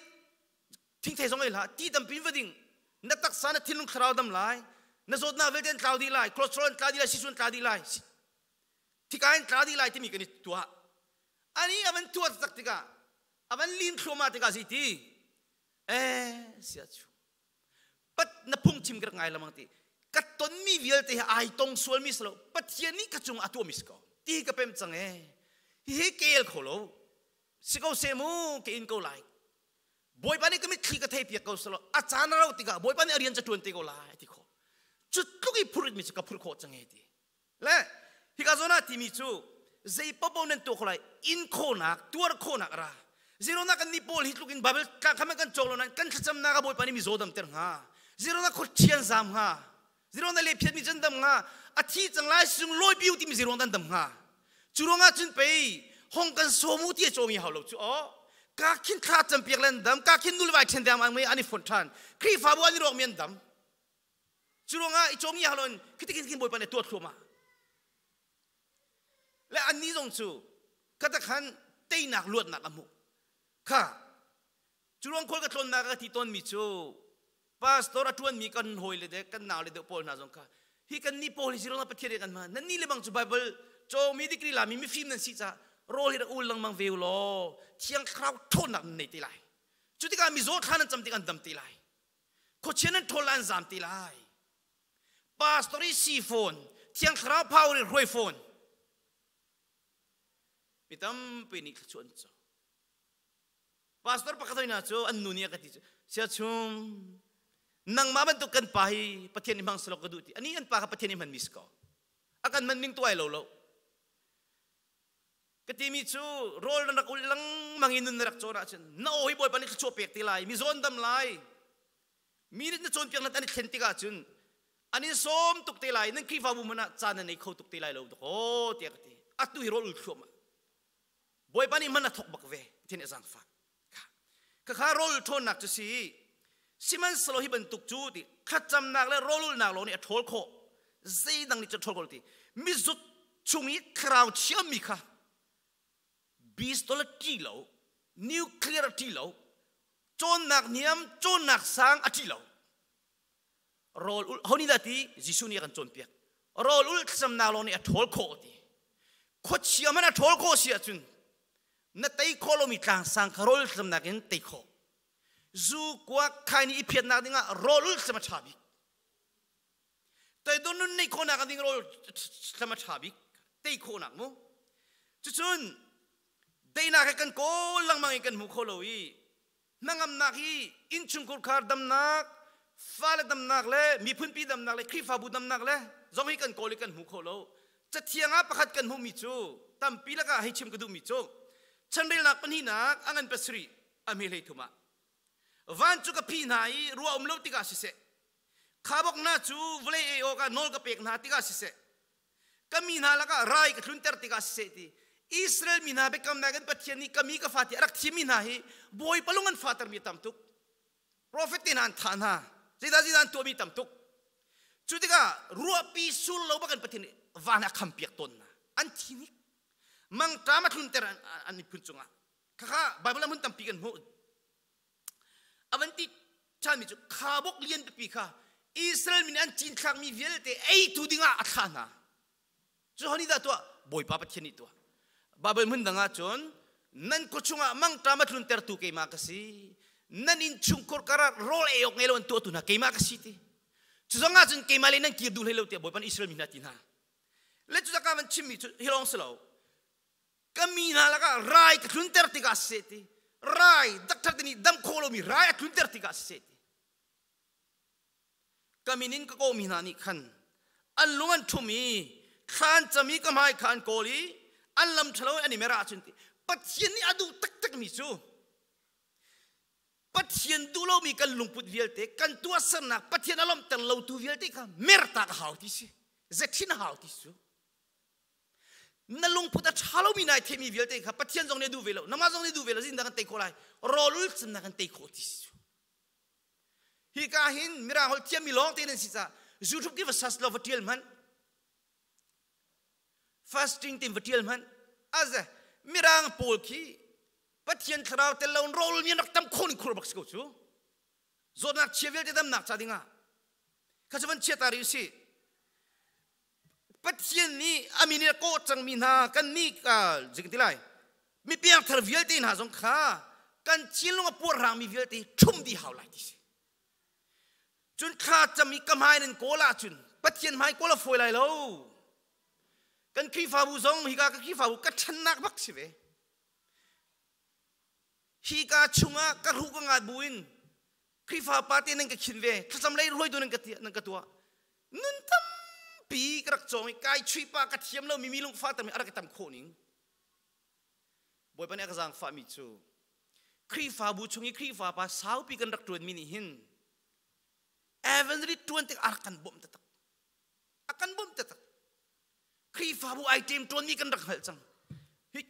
thingthei zong ei hlah, ti tampi va ding. Na taksa, na thinlung, thlarau dam lai, na zawtnak vialte an tlau dih lai, cholesterol an tla dih lai, sisu an tla dih lai, thika in tla dih lai timi kan i tuah. Ani a van tuah tak tikah, a van lim thluahmah tikah, zei ti eh sia chu pat na phungchim ka rak ngai lamang ti, ka tonmi vialte hi ai tong sualmi si lo, Pathian nih ka cung a tuahmi si ko ti ka pem cang e. Hihi kel kho lo si ko se mu, ka in ko lai. Bawipa nih ka mitthli ka thei piak ko selo, a caan a rauh tikah Bawipa nih a rian ca ṭuan te ko lai ti kho. Cu tluk i phurit mi cu ka phur khawh cang e ti le hika zawn ah timi cu zei popo nan tuah kho lai, in khawhnak, tuar khawhnak ra zero na. Kan nih pawl hi tluk in Bible tlang kha kan cawk lo nain kan thlacamnak ah Bawipa nih mizaw damter hnga, zero na khuaṭhian zam hnga, zero na lephiat mi cun dam hnga, a thi cang lai sung lawi piu timi zero dan dam hnga. Cu ruangah cun pei hong kan sawmu ti a cawngi hau lo cu aw. Ka khin thla campiak len dam, ka khin nulvai ṭhen dam an i fonh ṭhan, Khrihfabu an i rawk mi an dam. Cu ruangah i cawngi hau loin khitikin khin Bawipa nih tuah thluahmah le annih zong cu kata khan teinak luatnak a hmuh kha. Cu ruang khual ka tlawnnak ka ti tawnmi cu pastor a ṭuanmi kan hawi le dek, kan nau le deuh pawl hna zong kha, hi kan nih pawl hi zirong Pathian nih kan hman, nan nih le bang cu Bible cawmi degree lami mifim nan si caah rawl hi rak ul lengmang ve u law Thiang Thlarau ṭhawnnak nan nei te lai. Cu tikah mizaw thla nan cam tik an dam te lai, khuachia nan ṭhawl an zam te lai. Pastor i si fawn, Thiang Thlarau power i hruai fawn, mi tampi nih thluachuah an co. Pastor pakhat hoi cu an nu nih a ka ti cu, "Sia chung, nangmah bantuk kan pa hi Pathian nih hmang selaw ka duh," ti. Ani an pa kha Pathian nih hmanmi si ko, a kan hman ning tuai lo lo. Ka timi cu rawl na rak ul lengmang i nun na rak cawn ahcun na aw hi Bawipa nih thluachuah pek te lai, mi zawn dam lai, mi nih na cawnpiak an i thlen tikah cun an in sawm tuk te lai, nan Khrihfabu hmanh ah caan na nei kho tuk te lai lo dakaw tiah ka ti. Atu hi rawl ul thluahmah Bawipa nih hman a thawk bak ve. Pathian nih a zaangfah kha. Kha rawl ṭhawnnak cu si. Sihmanhsehlaw hi bantuk cu ti thlacamnak le rawlulnak lawng nih a ṭhawl khawh, zeidang nih cun ṭhawl khawh ti. Mizut chung i thlarau chiami kha pistol a ṭi lo, nuclear a ṭi lo, cawnnak niam, cawnnak sang a ṭi lo. Rawl ul ho nih dah ti? Jesuh nih a kan cawnpiak. Rawl ul thlacamnak lawng nih a ṭhawl khawh ti. Khuachia man a ṭhawl khawh si ahcun na tei khawh lomi tlangsang kha rawl thlacamnak in tei khawh. Zu kuak khaini i phiatnak dingah rawl ul thlacam a ṭha bik. Toidor nun neih khawhnak ding rawl thlacam a ṭha bik, tei khawhnak mu. Cucun teinak he kan kawl lengmang i kan hmu kho lo i hnangamnak hi innchungkhar khar damnak, fale damnak le miphunpi damnak le Khrihfabu damnak le zong hi kan kawl i kan hmu kho lo. Cathiang ah pakhat kan hmuhmi cu, tampi lakah hei chim ka duhmi cu, Chanrelnak pahnihnak a ngan 7 a hme 13 ah, "Van cu ka phih hna i ruah um lo tikah siseh, khaubawk hna cu vawlei ei awkah nawl ka pek hna tikah siseh." Ka mi hna lakah rai ka tlunter tikah siseh ti Israel mi hna biakamnak in Pathian nih ka mi ka fa ti a rak thimmi hna hi Bawipa lung an fahtermi tam tuk. Profet te hna an thah hna. Zeidah zeidah an tuahmi tam tuk. Cu tikah ruahpi sul lo bak in Pathian nih van a khampiak tawn hna. An thi hnik. Mangṭam a tlunter an miphun cungah. Khakha Bible ah hmun tampi kan hmuh. A van ti ṭhanmi cu khabok lian pipi kha Israel mi nih an cinthlakmi vialte eitu dingah a thlah hna. Cu ho nih dah tuah? Bawipa Pathian nih tuah. Bible hmun dang ah cun nan khua chungah mangṭam a tluntertu keimah ka si. Nan inn chungkhur karah rawl ei awk ngei lo an tuahtu hna keimah ka si ti. Cu zong ah cun keimah le nan kir duh hlei lo tiah Bawipa nih Israel mi hna ti hna. Le cu ka van chimmi cu hi lawng si lo. Ka mi hna lakah rai ka tlunter tikah siseh ti. Rai dakthar te nih dam khawh lomi rai a tlunter tikah siseh ti. Ka min in ka kawhmi hna nih khan an lung an ṭhum i thla an cam i ka hmai kha an kawl i an lam ṭhalo in an i mer ahcun ti Pathian nih a duh taktakmi cu Pathian duh lomi kan lungput vialte kan tuahsernak Pathian a lawmhter lotu vialte kha mertak a hau ti si zethin a hau ti su na lungput a ṭha lomi nai theimi vialte kha Pathian zong nih a duh ve lo nangmah zong nih duh ve lo zindah kan tei khawh lai rawlul cimnak kan tei khawh ti si Hika hin Mirang holh thiammi lawng te nan si caah YouTube ki va search law va ṭial hmanh. Fasting tin va ṭial hmanh. Aze Mirang pawl khi Pathian thlarau tel lo in rawl mi an rak tam khawh ning khur bak si ko cu. Zawtnak chia vialte damnak ca dingah kha cu van chia ta rih usih. Pathian nih a min in a kawh cangmi hna kan nih zei kan ti lai mi piangthar vialte hna zong kha kan thinlung a puarhrangmi vialte ṭhum dih hau lai ti si. Cun thla cam i ka hmai nan kawl ahcun Pathian hmai kawl a fawi lai lo. Kan Khrihfabu zong hika ka Khrihfabu ka ṭhannak bak si ve. Hika chungah ka hruh ka ngat buin Khrihfa pa te nan ka khin ve thlacam lei ruaitu nan ka nan ka tuah nun tampi ka rak cawng i kai chuih pa ka thiam lo mi mi lungfa tam i a rak tam khawh ning Bawipa nih a ka zaangfahmi cu Khrihfabu chung i Khrihfa pa saupi kan rak ṭuanmi nih hin evangelist ṭuan tik a rak kan bawmh taktak a kan bawmh taktak Khrihfabu ai ṭem ṭuanmi kan rak hngalh cang hi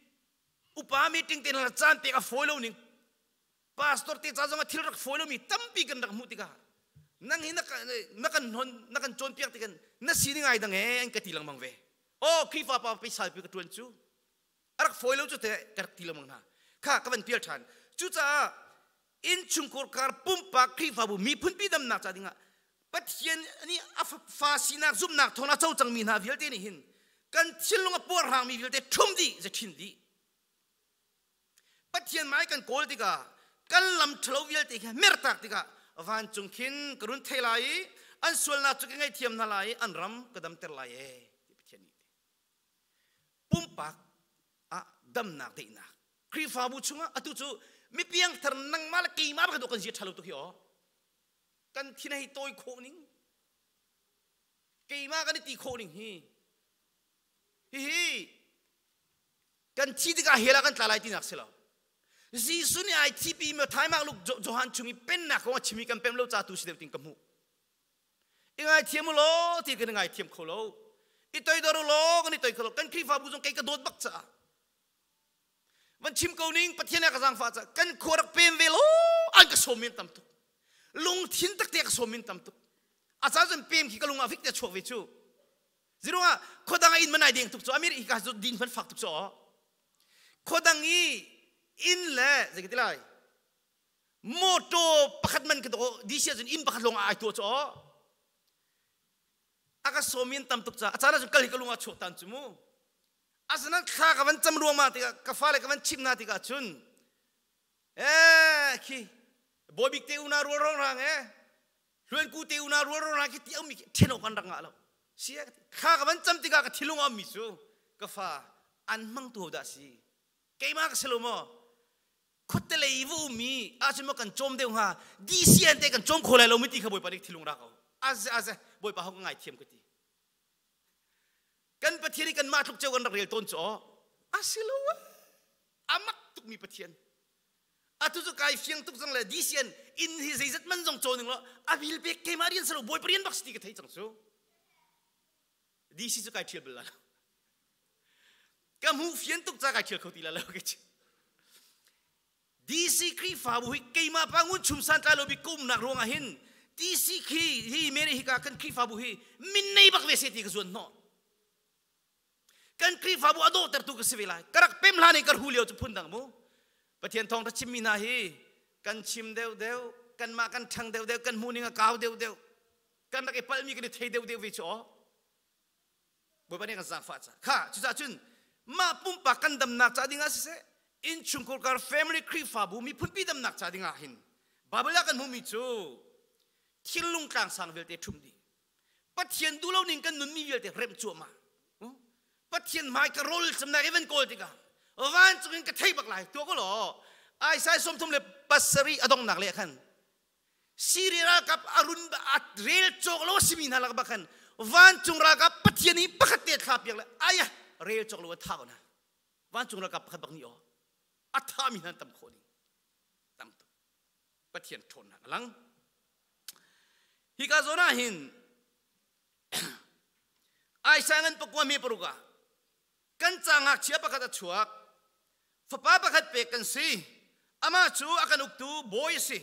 upa meeting te hna caan pek a fawi lo ning Pastor te ca zong ah thil rak fawi lomi tampi kan rak hmuh tikah nang hi na kan hnon na kan cawnpiak tikan na sining ai dang ee an ka ti lengmang ve. Oh Khrihfa pa peisal pi ka tuan cu a rak fawi lo cu te ka rak ti lengmang hna. Kha ka van pial than. Cucaah innchungkhar kar pumpak Khrihfabu miphunpi damnak ca dingah Pathian nih a fa sinak zumhnak thawng a co cangmi hna vialte nih hin kan thinlung a puarhrangmi vialte ṭhum dih zethin dih Pathian mai kan kawl tikah kan lam ṭhalo vialte kha mertak tikah vancung khin ka run thei lai i an sualnak cu ka ngaihthiam hna lai i an ram ka damter lai ee ti Pathian nih ti. Pumpak ah damnak daihnak Khrihfabu chungah atu cu mipiangthar nangmah le keimah bak kan zia ṭhalo tuk hi aw kan thin hei tawi khawh ning keimah kan i ti khawh ning hi hihi kan thi tikah hell ah kan tla lai tinak si lo Jesuh nih ai thipi mi Thaimak Luke Johan chung i pennak kong a chimi kan pem lo ca tu si deuh tin ka hmuh i ngaithiam u law ti kan ngaithiam kho lo i toidor u law kan i toi kho lo kan Khrihfabu zong kei ka dawt bak caah van chim ko ning Pathian ka zaangfah caah kan khua rak pem ve law an ka sawm men tam tuk lungthin takte ka sawm men tam tuk a caan cun pem khi ka lung ah fik te chuak ve cu Ziruangah khuadang ah inn man ai deng tuk cu America cu din hman fak tuk cu khuadang i inn le zei ka ti lai motor pakhat man ka to DC ahcun inn pakhat lawng ai tuah cu a ka sawmin tam tuk ca a caan ahcun kal hi ka lung ah chuak tan cu mu asinain thla ka van cam ruangmang tikah ka fale ka van chimh hna tikah cun eh khi bawibik te una rual rong rang eh Hluanku te una rual rong rang khi ti ummi khi ṭhen awk an rak ngah lo sia thla ka van cam tikah ka thilung a ummi cu ka fa an hmangtu ho dah si keimah ka si lo maw khuate lei va ummi ahcun maw kan cawm deuh hnga DCN te kan cawm kho lai lo mi ti kha Bawipa nih thilung ra ko aze aze Bawipa ho ka ngaithiam ka ti kan Pathian i kanmah tluk ceu kan rak rel tawn cu aw a si lo a mak tukmi Pathian atu cu kai fiang tuk cang le DCN inn hi zeizat man zong caw ning law a bil pek keimah rian si lo Bawipa rian bak si ti ka thei cang cu DC cu kai ṭhial bal la. Ka hmuh fian tuk ca kai thial kho ti la lo ke. DC Khrihfabu hi keimah pa ngun chum san tlai lo bi kumnak ruangah hin DC khi hi Mary hika kan Khrihfabu hi min nei bak ve se ti ka zuan hnawh. Kan Khrihfabu a dawhtertu ka si ve lai. Ka rak pem hlan i ka hu lio cu phun dang mu. Pathian thawng tha chimmi hna hi kan chim deuh deuh, kanmah kan ṭhang deuh deuh, kan hmuh ning a kau deuh deuh. Kan rak i palhmi kan i thei deuh deuh ve cu aw. Bawipa nih kan zaangfah ca. Kha cucaah cun mah pumpak kan damnak ca dingah siseh, innchungkhar kar family Khrihfabu miphunpi damnak ca dingah hin Bible ah kan hmuhmi cu thinlung tlangsang vialte ṭhumh dih. Pathian duh lo ning kan nunmi vialte remh cuahmah. Pathian hmai ka rawl camnak i van kawl tikah vancung in ka thei bak lai tuah ko law Isaiah 37 a donghnak le khan Syria ralkap a run a rel cawk lo a simi hna lak bak khan vancung ralkap Pathian i pakhat te thla piak le aya rel cawk lo a tha ko na vancung ralkap pakhat bak nih aw a thami hna tam khawh ding tam tuk Pathian ṭhawnnak a lang hika zawn ah hin Isaiah ngan pakua mi paruk ah kan ca ngakchia pakhat a chuak fapa pakhat pek kan si amah cu a kan uktu bawi a si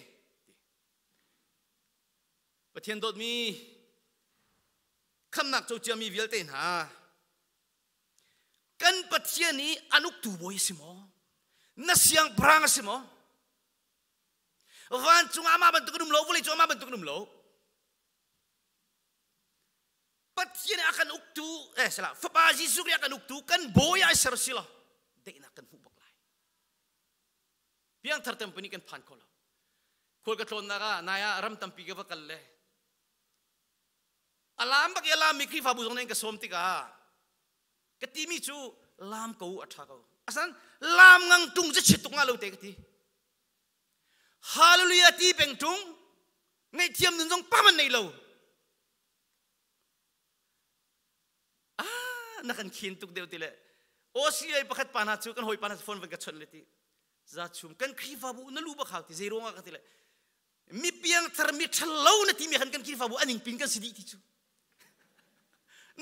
Pathian dawtmi khamnak co ciami vialte hna kan Pathian i an uktu bawi a si maw na siangpahrang a si maw vancung ah amah bantuk an um lo vawlei cu amah bantuk an um lo Pathian a kan uktu eh salah fapa Jesuh Khrih a kan uktu kan bawi ah ser si lo daihnak kan hmuh bak lai piangthar tampi nih kan phan kho lo khual ka tlawnnak ah nai ah ram tampi ka va kal le a lam bak i a lammi Khrihfabu zong nih ka sawm tikah ka timi cu lam ko a ṭha ko asan lam ngang ṭung cu chit tuk nga lo te ka ti Hallelujah ti peng ṭung ngaihthiam nun zong pam an nei lo ah na kan khin tuk deuh ti le Australia pakhat pa hna cu kan hawi pa hna phone van ka chawnh le ti za chum kan Khrihfabu na lu bak hau ti zei ruangah ka ti le mi piangthar mi ṭhalo na timi khan kan Khrihfabu aning pin kan si dih ti cu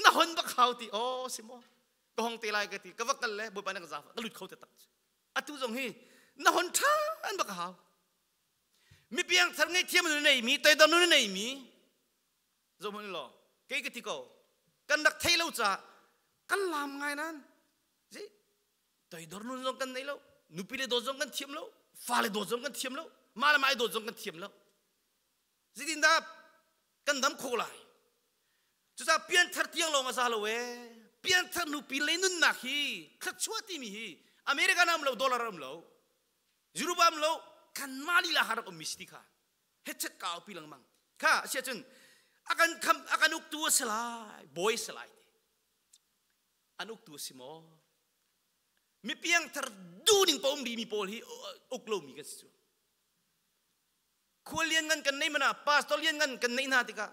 na hon bak hau ti oh si maw ka hong te lai ka ti ka va kal le bawipa na ka zafa ka lut kho te tak atu zong hi na hon ṭhan bak hau mi piangthar ngaihthiam nu nei mi toidor nu nei mi zohhmanh law kei ka ti ko kan rak thei lo caah kan lam ngai nan zi toidor nun zong kan nei lo nupi le dawt zong kan thiam lo fale dawt zong kan thiam lo mah le mah i dawt zong kan thiam lo zeitindah kan dam kho lai cucaah pianthar tiang lawng a za lo ee pianthar nupi le nunnak hi thluachuah timi hi American am lo dollar am lo Europe am lo kanmah lila ha rak ummi si ti kha hetchet ka aupi lengmang kha asia cun a kan kham a kan uktu a si lai bawi a si lai ti an uktu a si maw mi piangthar duning pa um rimi pawl hi uk lomi kan si cu khual lian ngan kan nei mana pastor lian ngan kan nei hna tikah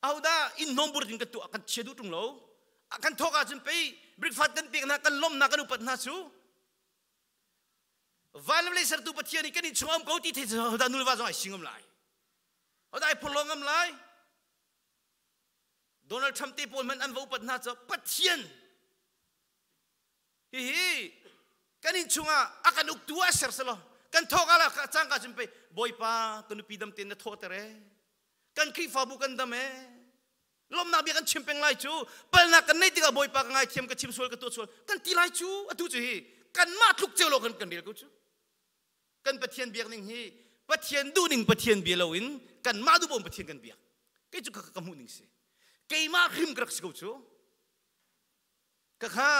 ahodah inn hnawm bur in kan tuah kan chia duh ṭung lo kan thawk ahcun pei breakfast kan pek hna kan lawmhna kan upat hna cu Van le sertu Pathian nih kan innchung um ko ti thei hodah nulva zong ai singam lai. Hodah ai phurlo ngam lai. Donald Trump te pawl hmanh an va upat hna cu Pathian hihi kan innchung ah a kan uktu ah ser selaw kan thawk ala ka cangka cun pei Bawipa ka nupi dam tein na thawhter ee kan Khrihfabu kan dam ee lawmnak bia kan chim peng lai cu palnak kan neih tikah bawipa ka ngaithiam ka chim sual ka tuah sual kan ti lai cu atu cu hi kanmah tluk ceu lo kan kan rel ko cu kan pathian biak ning hi pathian duh ning pathian bia loin kanmah duh bom pathian kan biak kei cu ka hmuh ning si keimah hrim ka rak si ko cu ka kha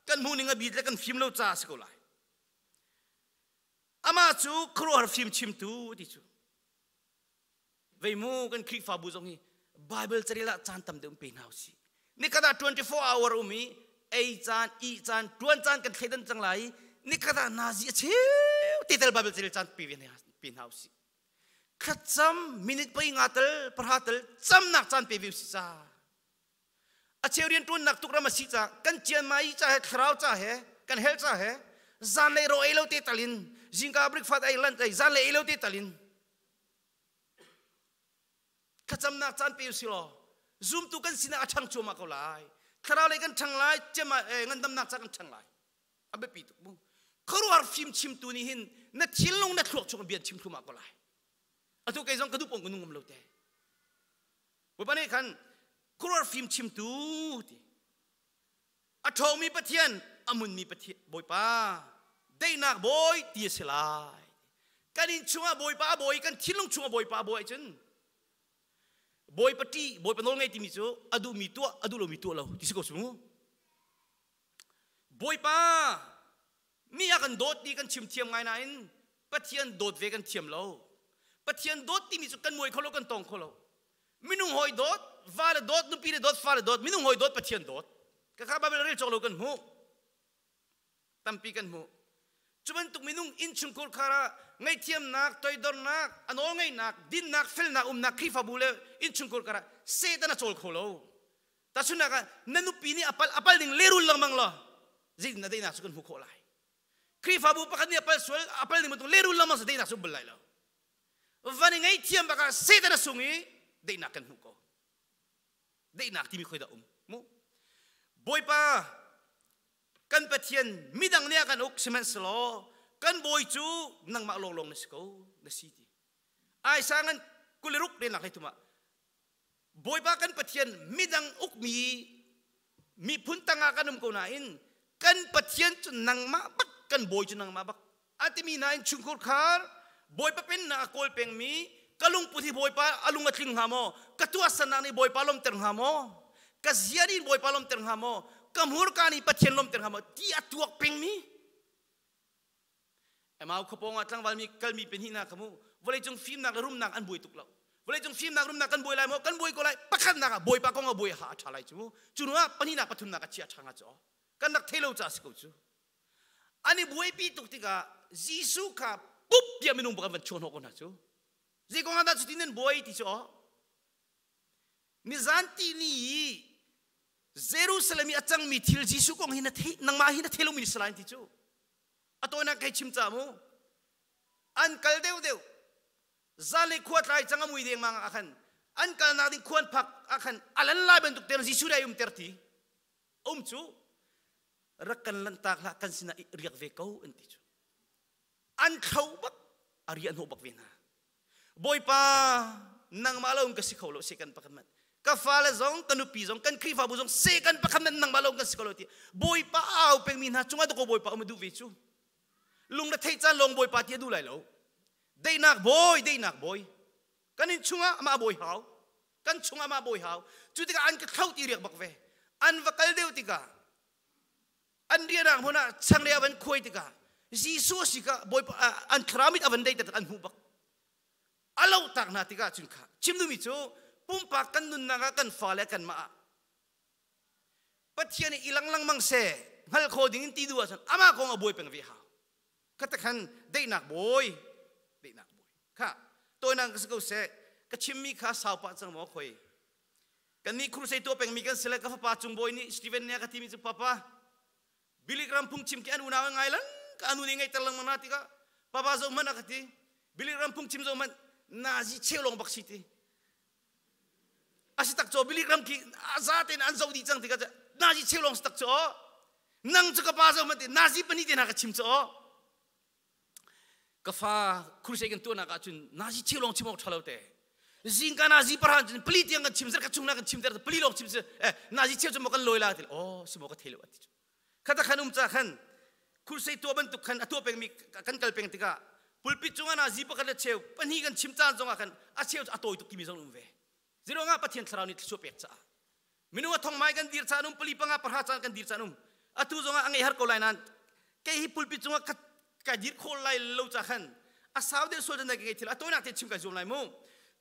kan hmuh ning a bit le kan fim lo ca si ko lai amah cu khuaruahhar fim chimtu ti cu Vei mu kan Khrihfabu zong hi Bible carel ah caan tam deuh pe hna usih. Nikhat ah 24 hour um i ei caan, ih caan, tuan caan kan thleidan cang lai. Nikhat ah nazi a cheu te tel Bible carel caan pe ve pe hna usih. Thlacam minute pei nga tel pahra tel camnak caan pe ve usih ca. A cheu rian tuannak tuk ram a si ca kan cian mai ca he thlarau ca he kan hel ca he zan lei ro ei lo te talin zingka breakfast ei lunch ei zan lei ei lo te talin Thlacamnak caan pe usih law zumtu kan sinah a ṭhang cuahmah ko lai. Thlarau lei kan ṭhang lai, cem ah ngandamnak ca kan ṭhang lai. A biapi tuk mu. Khuaruahhar fim chimtu nih hin na thinlung na thluak chung bia chim thlumah ko lai. Atu kei zong ka duh pong ka nung ngam lo te. Bawipa nih khan khuaruahhar fim chimtu ti a ṭhawngmi Pathian a munmi Pathian Bawipa daihnak bawi ti a si lai. Kan inn chungah Bawipa a bawi kan thinlung chungah Bawipa a bawi ahcun Bawipa ṭih Bawipa nawl ngei timi cu a duhmi tuah a duh lomi tuah lo ti si ko su mu. Bawipa mi a kan dawt ti kan chim thiam ngai nain Pathian dawt ve kan thiam lo. Pathian dawt timi cu kan muai kho lo kan tong kho lo. Minung hawi dawt, va le dawt, nupi le dawt, fa le dawt, minung hawi dawt, Pathian dawt. Ka kha Bible rel cawk lo kan hmuh. Tampi kan hmuh. Cu bantuk minung innchungkhur khar ah ngaihthiamnak, toidornak, a nawlngeihnak, dinnak, felnak umnak Khrihfabu le innchungkhur kar ah Satan a cawl kho lo. Tahchunhnak ah na nupi nih a pal a pal ding lerul lengmang law zeitin dah daihnak cu kan hmuh khawh lai? Khrihfabu pakhat nih a pal sual a pal ding bantuk lerul lengmang sa daihnak cu bul lai lo. Van i ngaihthiam bak ah Satan a sung i daihnak kan hmuh ko. Daihnak timi khoi dah um mu? Bawipa kan Pathian midang nih a kan uk sihmanhsehlaw kan bawi cu nangmah lawnglawng na si ko na si ti. Aisa ngan 26 lennak hlei thum ah Bawipa kan Pathian midang ukmi miphun tangah kan um ko nain kan Pathian cu nangmah bak kan bawi cu nangmah bak a timi nain chungkhur khar Bawipa pennak a kawl pengmi ka lungput hi Bawipa a lung a tling hnga maw ka tuahsernak nih Bawipa lawmter hnga maw ka zia nih Bawipa lawmter hnga maw ka hmurka nih Pathian lawmter hnga maw ti a tuak pengmi Emau khuapawng ah tlangval mi kalmi pahnih hna kha mu vawleicung fimnak le rumnak an buai tuk lo. Vawleicung fimnak rumnak kan buai lai maw? Kan buai ko lai. Pakhatnak ah Bawipa kong ah buai ha a ṭha lai cu mu. Cu hnu ah pahnihnak pathumnak a chia ṭha nga cu. Kan rak thei lo ca si ko cu. An i buaipi tuk tikah Jesuh kha pup tiah minung bak an van chuah hnawh ko hna cu. Zei kong ah dah cutin nan buai ti cu aw. Nizan ti ni i Jerusalem i a cangmi thil Jesuh kong hi na thei nangmah hi na thei lomi si lai ti cu. A tawinak kei chim ca mu. An kal deuhdeuh. Zanlei khua tlai cang a mui dengmang ah khan an kalnak ding khuan phak ah khan a lan lai bantuk ter Jesuh dai um ter ti. Um cu rak kan lantak hlah kan sinah riak ve ko an ti cu. An thlo bak a riah hnawh bak ve hna. Bawipa nangmah lo in ka si kho lo sekan pakhat man ka fale zong ka nupi zong kan Khrihfabu zong sekan pakhat man nangmah lo in kan si kho lo ti Bawipa au pengmi hna cungah dakaw Bawipa um a duh ve cu lung na theih caan lawng Bawipa ti a duh lai lo daihnak bawi daihnak bawi kan in chungah amah bawi hau kan chungah amah bawi hau cu tikah an ka thlo ti riak bak ve an va kal deuh tikah an rianak hmun ah changreu a van khuai tikah Jesuh a si ka Bawipa an thlarau mit a van deiter an hmuh bak a lo tak hna tikah cun kha chim duhmi cu pumpak kan nunnak ah kan fale kanmah ah Pathian i ilang lengmang se hngal kho ding in ti duh ahcun amah kong a buai peng ve hau kha te khan daihnak bawi daihnak bawi kha tawinak ka si ko seh ka chimmi kha sau pah cang maw khoi Kannih crusade tuah pengmi kan si le ka fapa cung bawi nih Stephen nih a ka timi cu papa Billy Graham phungchim khi an unau ngai lang ka anu nih ngaihter lengmang na tikah papa zoh hmanh a ka ti Billy Graham phungchim zoh hmanh nazi cheu lawng bak si ti a si tak caw Billy Graham khi a za tein an zoh dih cang tikah nazi cheu lawng si tak caw nang cu ka pa zoh hmanh ti nazi pahnih te hna ka chim caw Ka fa crusade kan tuahnak ahcun nazi cheu lawng chim awk ṭha lo te. Zingka nazi parhan cun pali tiang kan chim zer ka chung na kan chim ter pali lawng chim eh nazi cheu cu maw kan lawi la ti oh si maw ka thei lo ati cu. Khata khan um ca khan crusade tuah bantuk khan a tuah pengmi kan kal peng tikah pulpit cungah nazi pakhat le cheu pahnih kan chim caan zongah khan a cheu cu a tawi tuk timi zong um ve. Ziruangah Pathian thlarau nih thluachuah pek caah minung a thong mai kan dir caan um pali panga pahra caan kan dir caan um atu zongah a ngei har ko lai nain kei hi pulpit cungah ka ka dir khawh lai lo ca khan a sau deuh sual dan ka ngei thil a tawinak te chim kai zuam lai mu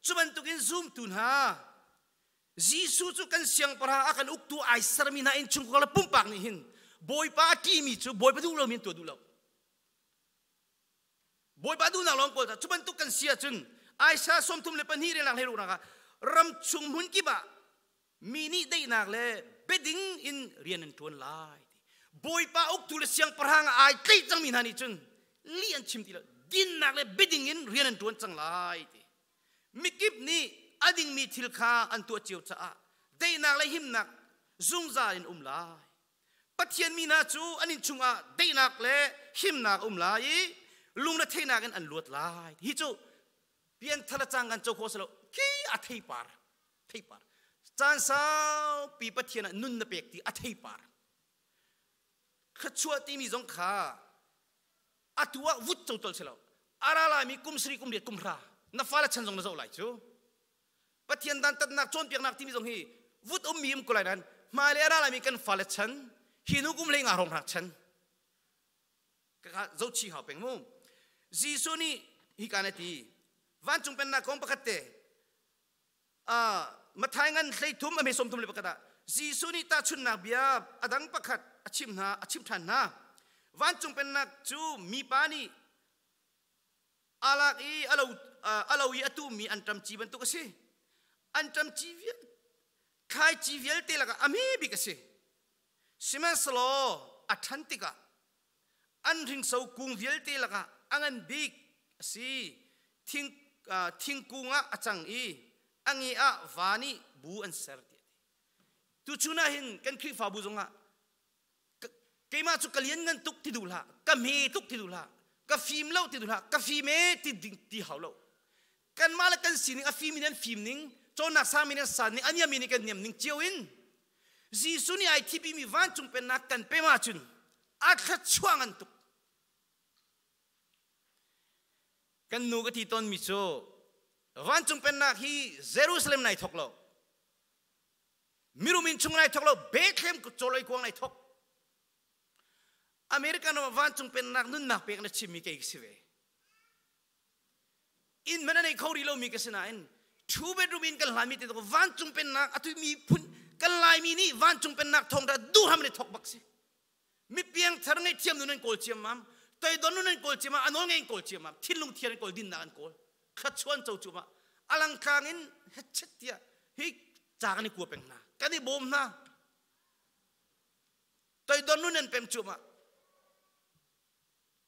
cu bantukin zumtu hna Jesuh cu kan siangpahrang a kan uktu ai sermi hna innchungkhar le pumpak nih hin Bawipa a ṭihmi cu Bawipa duh lomi an tuah duh lo Bawipa duhnak lawng kawl cu bantuk kan si ahcun Isaiah 34 relak hlei ah ram chung hmun kip ah mi nih daihnak le biading in rian an ṭuan lai Bawipa uktu le siangpahrang ah ai tlaih cangmi hna nih cun lih an chim ti lo dinnak le biading in rian an ṭuan cang lai ti mikip nih a dingmi thil kha an tuah cio caah daihnak le himnak zungzal in um lai. Pathian mi hna cu an inn chungah daihnak le himnak um lai i lungretheihnak in an luat lai. Hi cu pianthar le cang kan co khawh si lo. Khi a theipar, theipar. Caan saupi Pathian ah nun na pek ti a theipar. Thluachuah timi zong kha atu ah vut co tol si lo. A ra laimi kum sari kum riat kum hra na fale chan zong na zoh lai cu. Pathian dantatnak cawnpiaknak timi zong hi vut ummi um ko lai nain hmailei a ra laimi kan fale chan hi hnu kum hlei nga hrawng hrak chan ka zohchih hau peng mu. Jesuh nih hi ka na ti vancung pennak kong pakhat te Matthai ngan 13 a hme 31 ah Jesuh nih tahchunhnak bia a dang pakhat a chim hna a chim ṭhan hna. Vancung pennak cu mipa nih alak i alo alo i a tuhmi anṭam ci bantuk a si. Anṭam ci vial thlaici vialte lakah a hme bik a si. Sihmanhsehlaw a ṭhan tikah an hringso kung vialte lakah a ngan bik a si. Thing, thingkung ah a cang i a nge ah va nih bu an ser ti a ti. Tuchun ah hin kan Khrihfabu zongah keimah cu ka lian ngan tuk ti duh hlah, ka hme tuk ti duh hlah, ka fim lo ti duh hlah, ka fim e ti ding ti hau lo. Kanmah le kan sining a fim in an fim ning, cawnnak sang min an san ning, a niam in kan niam ning cio in Jesuh nih ai thipimi vancung pennak kan pem ahcun a thluachuah ngan tuk. Kan nu ka ti tawnmi cu vancung pennak hi Jerusalem nai thok lo. Mirum inn chung nai thok lo, Bethlehem cawlei kuang nai thok. American ram vancung pennak nunnak pek na chimmi kei ka si ve. Inn man a nei kho rih lomi ka si nain two bedroom inn kan hlami te vancung pennak atu mi phun kan Laimi nih vancung pennak thawng dah duham ne thok bak si. Mi piangthar ngei thiam nun an kawl ciammam, toidon nun an kawl ciammam, a nawl ngei an kawl ciammam, thinlung thian an kawl, dinnak an kawl. Thluachuan co cu ma alangtlang in hetchet tiah hi ca kan i kua peng hna, kan i bawm hna. Toidon nun an pem cu ma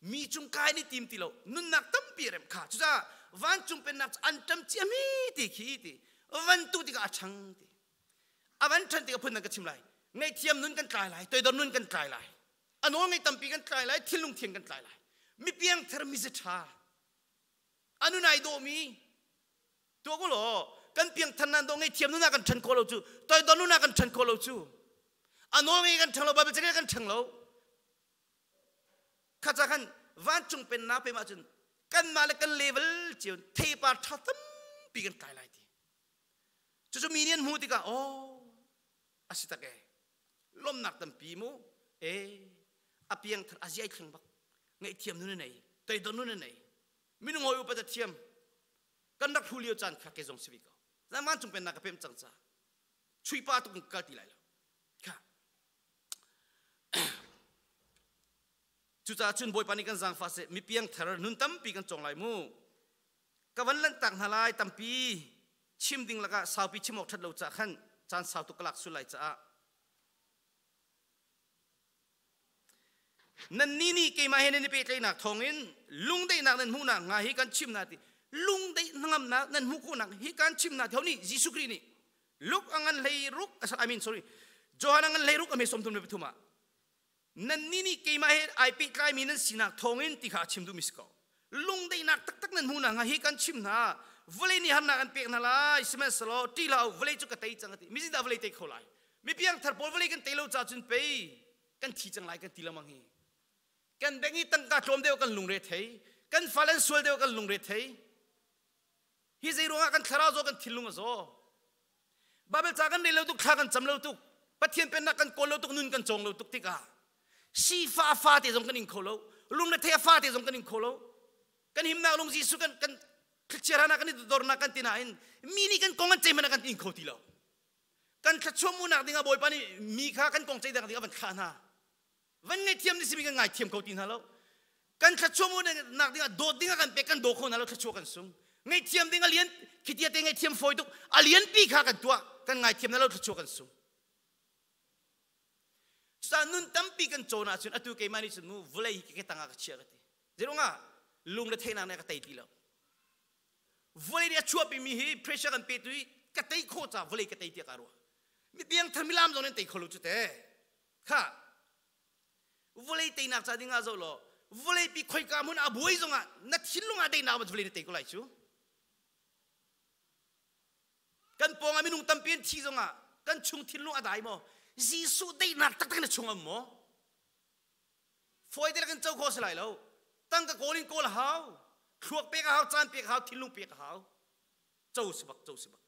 mi cung kai ni tim ti lo nunnak tampi rem kha cucaah vancung pennak cu an ṭam ciami ti khi ti van tu tikah a ṭhang ti a van ṭhan tikah phun dang ka chim lai ngaihthiam nun kan tlai lai toidor nun kan tlai lai a nawl ngei tampi kan tlai lai thinlung thiang kan tlai lai mi piangthar mi ṭha a nun ai dawhmi tuah ko law kan piangthar nan dawh ngaihthiam nun ah kan ṭhan khawh lo cu toidor nun ah kan ṭhan khawh lo cu a nawl ngei kan ṭhang lo Bible carel kan ṭhang lo Kha ca khan vancung pennak pem ahcun kanmah le kan level cio theipar ṭha tampi kan tlai lai ti. Cucu mi nih an hmuh tikah aw a si tak e lawmnak tampi mu e a piangthar a ziai thleng bak ngaihthiam nun a nei toidor nun a nei minung hawi upat a thiam kan rak hlu lio caan kha ke zong si ve ko vancung pennak ka pem cang ca chuipa tuk kal ti lai lo kha Cucaah cun Bawipa nih kan zaangfah seh, mi piangthar nun tampi kan cawng lai mu. Ka van lanhtak hna lai tampi chim ding lakah saupi chim awk ṭhat lo caah khan caan sau tuk ka lak sul lai caah. Nannih nih keimah he nan i pehtlaihnak thawngin lungdaihnak nan hmuhnak hnga hi kan chim hna ti lungdaih hnangamnak nan hmuh khawhnak hi kan chim hna ti ho nih Jesuh Khrih nih Luke a ngan hlei ruk I mean sorry Johan a ngan hlei ruk a me 33 ah nannih nih keimah he ai pehtlaimi nan sinak thawngin ti kha a chim duhmi si ko lungdaihnak taktak nan hmuh nakhnga hi kan chim hna vawlei nih harnak an pek hna lai sihmanhsehlaw ṭih hlah u vawlei cu ka tei cang a ti mi dah vawlei tei kho lai mi piangthar pawl vawlei kan tei lo ca cun pei kan thi cang lai kan ti lengmang hi kan bank i tangka tlawm deuh kan lungre thei kan fale an sual deuh kan lungre thei Hi zei ruangah kan thlarau zaw kan thinlung a zaw? Bible ca kan rel lo tuk, thla kan cam lo tuk, Pathian pennak kan kawl lo tuk, nun kan cawng lo tuk tikah sifa a fate zong kan ing kho lo, lungrethei a fate zong kan ing kho lo. Kan himnak lung Jesuh kan kan thlichia rana kan i dornak kan ti nain mi nih kan kong an ceih hmanh ah kan ing kho ti lo. Kan thluachuah munak dingah Bawipa nih mi kha kan kong ceih ding a van thlah hna. Van ngaihthiam ni simi kan ngaithiam kho ti hna lo. Kan thluachuah mu nak dingah dawt dingah kan pek kan daw kho hna lo thluachuah kan sung. Ngaihthiam ding a lian khitia te ngaihthiam fawi tuk a lian pi kha kan tuah kan ngaithiam hna lo thluachuah kan sung. Cucaah nun tampi kan cawn ahcun atu keimah nih cun mu vawlei hi ke tangah ka chia ka ti. Zeiruangah lung le theihnak nih a ka tei ti lo. Vawlei nih a chuahpimi hi pressure kan pe tu i ka tei khawh caah vawlei ka tei tiah ka ruah. Mi piangthar milam zong nih an tei kho lo cu te. Kha. Vawlei teinak ca ding ah zoh law vawleipi khoika hmun a buai zongah na thinlung ah teinak vawlei na tei ko lai cu. Kan pawng ah minung tampi an thi zongah kan chung thinlung a dai maw? Jesuh daihnak taktak na chung am maw? Fawi te kan co kho si lai lo. Tangka kawl in kawl a hau. Thluak pek a hau, caan pek a hau, thinlung pek a hau. Co si bak, co si bak.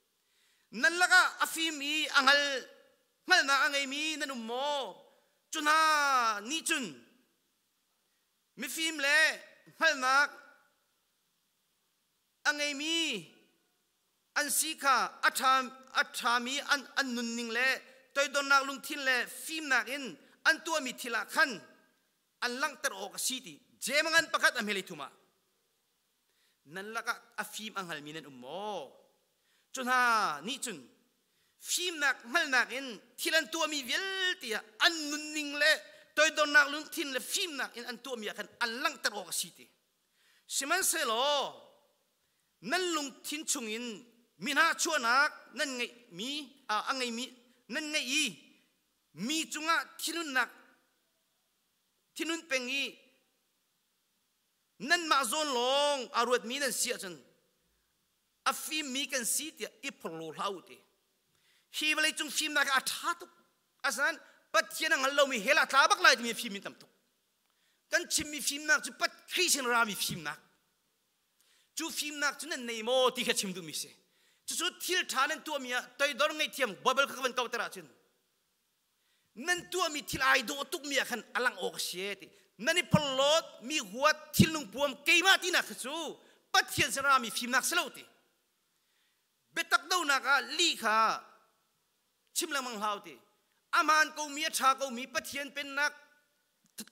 Nan lakah a fim i a hngal hngalhnak a ngeimi nan um maw? Cu hna nih cun mifim le hngalhnak a ngeimi an si kha a ṭha a ṭhami an an nunning le toidornak lungthin le fimnak in an tuahmi thil ah khan an langhter awk a si ti Jeim ngan pakhat a hmel thum ah nan lakah a fim a hngalmi nan um maw? Cu hna nih cun fimnak hngalhnak in thil an tuahmi vialte ah an nunning le toidornak lungthin le fimnak in an tuahmi ah khan an langhter awk a si ti. Sihmanhsehlaw nan lungthin chungin mi hna chuahnak nan ngeihmi a ngeimi nan ngeih i mi cungah thinunnak thinun peng i nanmah zawn lawng aa ruatmi nan si ahcun a fimmi kan si tiah i phorhlaw hlah u ti. Hi vawleicung fimnak hi a ṭha tuk. Asinain Pathian a hngal lomi hell ah tla bak lai timi fim in tam tuk. Kan chimmi fimnak cu Pat Khrih sin rami fimnak. Cu fimnak cu nan nei maw ti kha chim duhmi si. Cucu thil ṭha nan tuahmi ah toidor ngaihthiam Bible kha ka van kauter ahcun nan tuahmi thil ai dawh tukmi ah khan a lang awk a si ti nan i phorhlawt mi huat thilnung puam keimah tinak kha cu Pathian sin rami fimnak si lo ti biatak donak ah li kha chim lengmang hlau ti amaan komi a ṭha komi Pathian pennak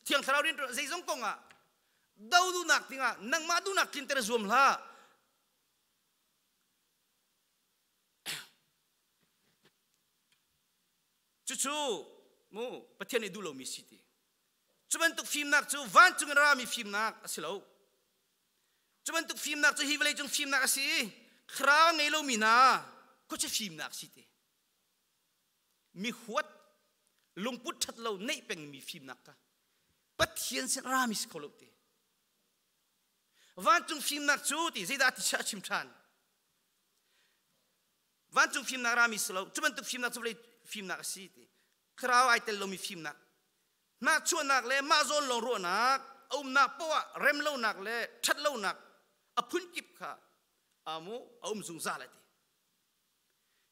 thiang thlarau rian zeizong kong ah do duhnak dingah nangmah duhnak tlinter zuam hlah. Cucu mu Pathian nih duh lomi si ti. Cu bantuk fimnak cu vancung in rami fimnak a si lo. Cu bantuk fimnak cu hi vawleicung fimnak a si i thlarau ngei lomi hna khuachia fimnak si ti. Mi huat lungput ṭhat lo neih pengmi fimnak kha Pathian sin rami si kho lo ti. Vancung fimnak cu ti zeidah ti a chim ṭhan. Vancung fimnak rami si lo cu bantuk fimnak cu vawlei fimnak a si ti thlarau ai tel lomi fimnak hnahchuahnak le mah zawn lawng ruahnak a umnak poah remlonak le ṭhatlonak a phunkip kha amu a um zungzal a ti.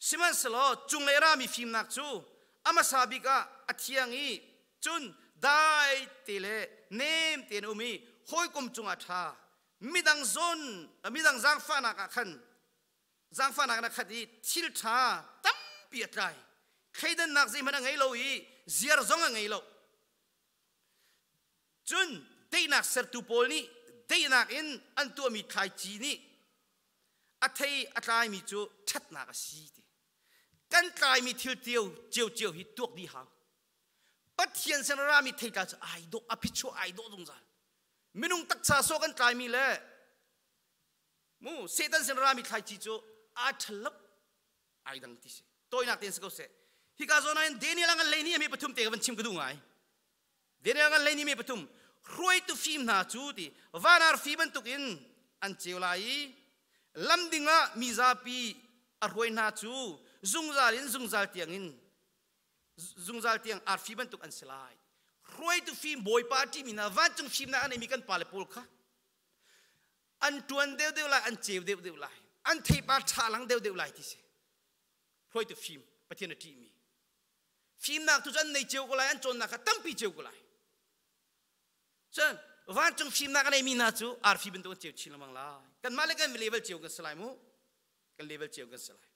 Sihmanhsehlaw cunglei rami fimnak cu a hmasa bik ah a thiang i cun dai te le nem tein a um i hawikom cungah ṭha midang zawn midang zaangfahnak ah khan zaangfahnak na khat i thil ṭha tampi a tlai. Thleidannak zeihmanh a ngei lo i ziar zong a ngei lo. Cun daihnak sertu pawl nih daihnak in an tuahmi thlaici nih a thei a tlaimi cu ṭhatnak a si ti. Kan tlaimi thil cio cio hi tuak dih hau. Pathian sin rami theitlai cu ai dawh, a phichuah ai dawh zungzal. Minung taksa sawh kan tlaimi le mu Satan sin rami thlaici cu aa ṭhal lo, ai dang ti si. Tawinak tein si ko seh. Hika zawn ah hin Daniel a ngan lei ni a mi pathum te ka van chim ka duh ngai. Daniel ngan lei ni mi pathum hruaitu fim hna cu ti van arfi bantukin an ceu lai i lam ding ah mi zapi a hruai hna cu zungzal in zungzal tiangin zungzal tiang arfi bantuk an si lai. Hruaitu fim Bawipa a ṭihmi hna vancung fimnak a neimi kan pale pawl kha an ṭuan deuhdeuh lai, an ceu deuhdeuh lai, an theipar ṭha lang deuhdeuh lai ti si. Hruaitu fim Pathian a ṭihmi fimnak tu cu an nei cio ko lai, an cawnnak kha tampi cio ko lai. Cun vancung fimnak a neimi hna cu arfi bantuk an ceu chin lengmang lai. Kanmah le kan level cio kan si lai mu, kan level cio kan si lai.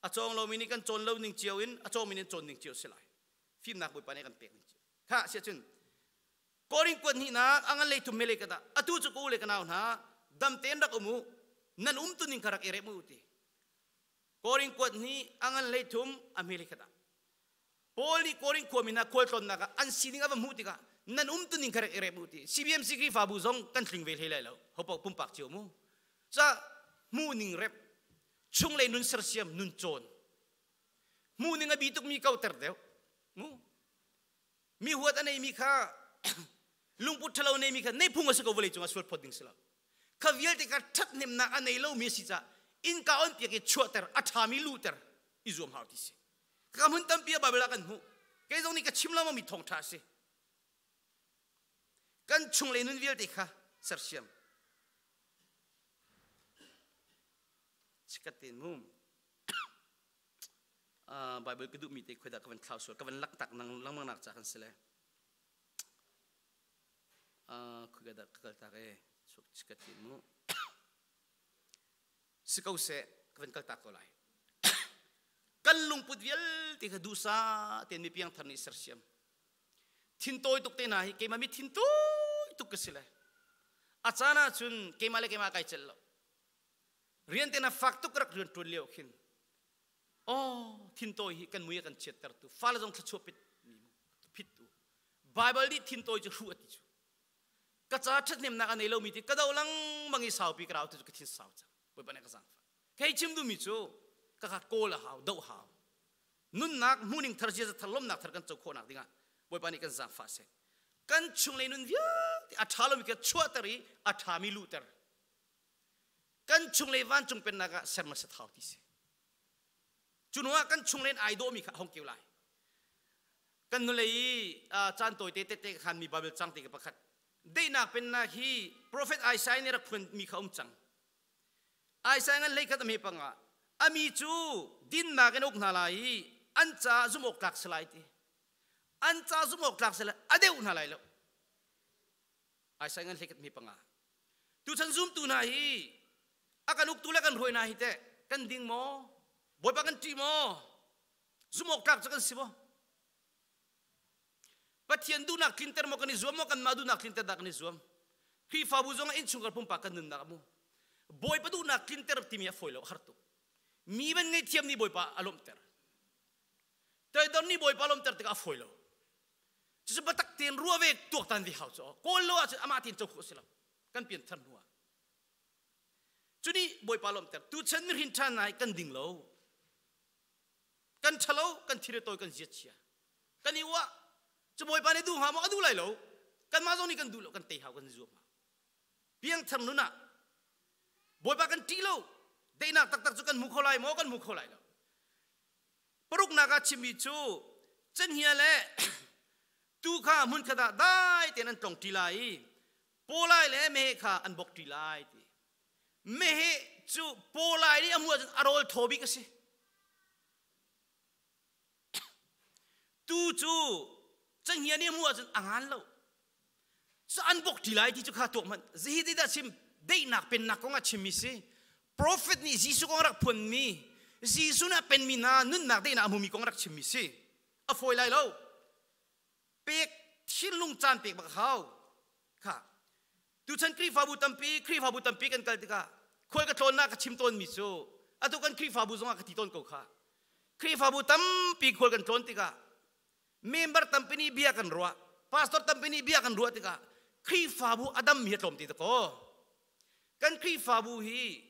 A cawng lomi nih kan cawn lo ning cio in a cawngmi nih an cawn ning cio si lai. Fimnak Bawipa nih kan pek ning cio kha sia cun Korin kuat hnihnak a ngan lei thum mele ka dah atu cu ka u le ka nau hna dam tein rak um u, nan um tu ning kha rak i rem u ti. Korin kuat hnih a ngan lei thum a hmele khat ah Paul nih Korin khuami hna khualtlawnnak ah an sining a va hmuh tikah nan um tu ning kha rak i rem u ti. CBMC Khrihfabu zong kan tling ve hlei lai lo, hopaoh pumpak cio mu. Ca hmuh ning rep chunglei nun sersiam nun cawn hmuh ning a bi tukmi kauter deuh mu. Mi huat a neimi kha. Lungput ṭhalo neimi kha nei phung a si ko vawlei cungah sual phawt ding si lo. Kha vialte kha ṭhathnemnak a nei lomi a si caah innka on piak i chuahter a ṭhami luhter i zuam hau ti si. Ka hmun tampi a Bible ah kan hmuh. Kei zong nih ka chim lengmangmi thawngṭha a si. Kan chunglei nun vialte kha sersiam. Chikat tein mu. Bible ka duhmi te khoi dah ka van thlau sual ka van laktak nang lengmang nak ca kan si le. Khoi dah ka kal tak e chikat tein mu. Si ko seh ka van kal tak ko lai. Kan lungput vialte kha duhsah tein mi piangthar nih sersiam. Thintawi tuk te hna hi keimah mi thintawi tuk ka si le. A caan ah cun keimah le keimah kai celh lo. Rian te na fak tuk rak rian ṭuan lio khin oh thintawi hi kan mui a kan chiattertu fale zong thluachuah pit mi phittu Bible nih thintawi cu hruh a ti cu ka ca ṭhathnemnak a nei lomi ti ka do lengmang i saupi ka rau ti cu ka thin sau cang Bawipa nih ka zaangfah kei chim duhmi cu ka kha kawl a hau doh hau nunnak hmuhning thar ziaza thar lawmnak thar kan co khawhnak dingah Bawipa nih kan zaangfah seh kan chunglei nun vialte a ṭha lomi kha chuahter i a ṭhami luhter kan chunglei vancung pennak ah ser hmasa thau ti si cu hnu ah kan chunglei in ai dawhmi kha a hong keu lai kan nulei i caan tawite tette ka khanmi Bible cang te ka pakhat daihnak pennak hi prophet Isaiah nih rak phuanmi kha um cang Isaiah ngan hleikhat a hme panga ami cu dinnak in uk hna lai i an caah zumh awk tlak si lai ti an ca zumh awk tlak si lai a deuh hna lai lo Isaiah ngan hleikhat hme panga Tuchan zumtu hna hi a kan uktu le kan hruai hna hi teh kan ding maw? Bawipa kan ṭih maw? Zumh awk tlak cu kan si maw? Pathian duhnak tlinter maw kan i zuam maw kanmah duhnak tlinter dah kan i zuam? Khrihfabu zong ah innchungkhar pumpak kan nunnak a mu. Bawipa duhnak tlinter timi a fawi lo, a har tuk. Mi van ngaihthiam nih Bawipa a lawmhter. Toidor nih Bawipa lawmhter tikah a fawi lo. Cucu biatak tein ruah ve tuaktan ve hau cu kawl lo ahcun amah tein co khawh si lo kan pianthar hnu ah cu nih Bawipa lawmhter tuchan mihrin ṭhan nai kan ding lo kan ṭhalo kan thil tawi kan ziat chia kan i uah cu Bawipa nih duh hnga maw a duh lai lo kanmah zong nih kan duh lo kan tei hau kan zuam hau piangthar nun ah Bawipa kan ṭih lo daihnak taktak cu kan hmu kho lai maw kan hmu kho lai lo Paruknak ah chimmi cu cenghngia le tuu kha hmunkhat ah dai tein an tlong ṭi lai i pawlai le meheh kha an bok ṭi lai ti. Meheh cu pawlai nih a hmuh ahcun a rawl thaw bik a si. Tuu cu cenghngia nih a hmuh ahcun a ngan lo. Cu an bok ṭi lai ti cu kha tuak hmanh. Zihi ti dah chim daihnak pennak kong ah chimmi si. Prophet nih Jesuh kong rak phuanmi, Jesuh nih a penmi hna nunnak daihnak a hmumi kong rak chimmi si. A fawi lai lo. Pek thinlung caan pek bak hau. Kha. Tuchan Khrihfabu tampi, Khrihfabu tampi kan kal tikah khual ka tlawnnak ka chim tawnmi cu atu kan Khrihfabu zongah ka ti tawn ko kha. Khrihfabu tampi khual kan tlawn tikah member tampi nih bia kan ruah pastor tampi nih bia kan ruah tikah Khrihfabu a dam hi a tlawm ti dakaw kan Khrihfabu hi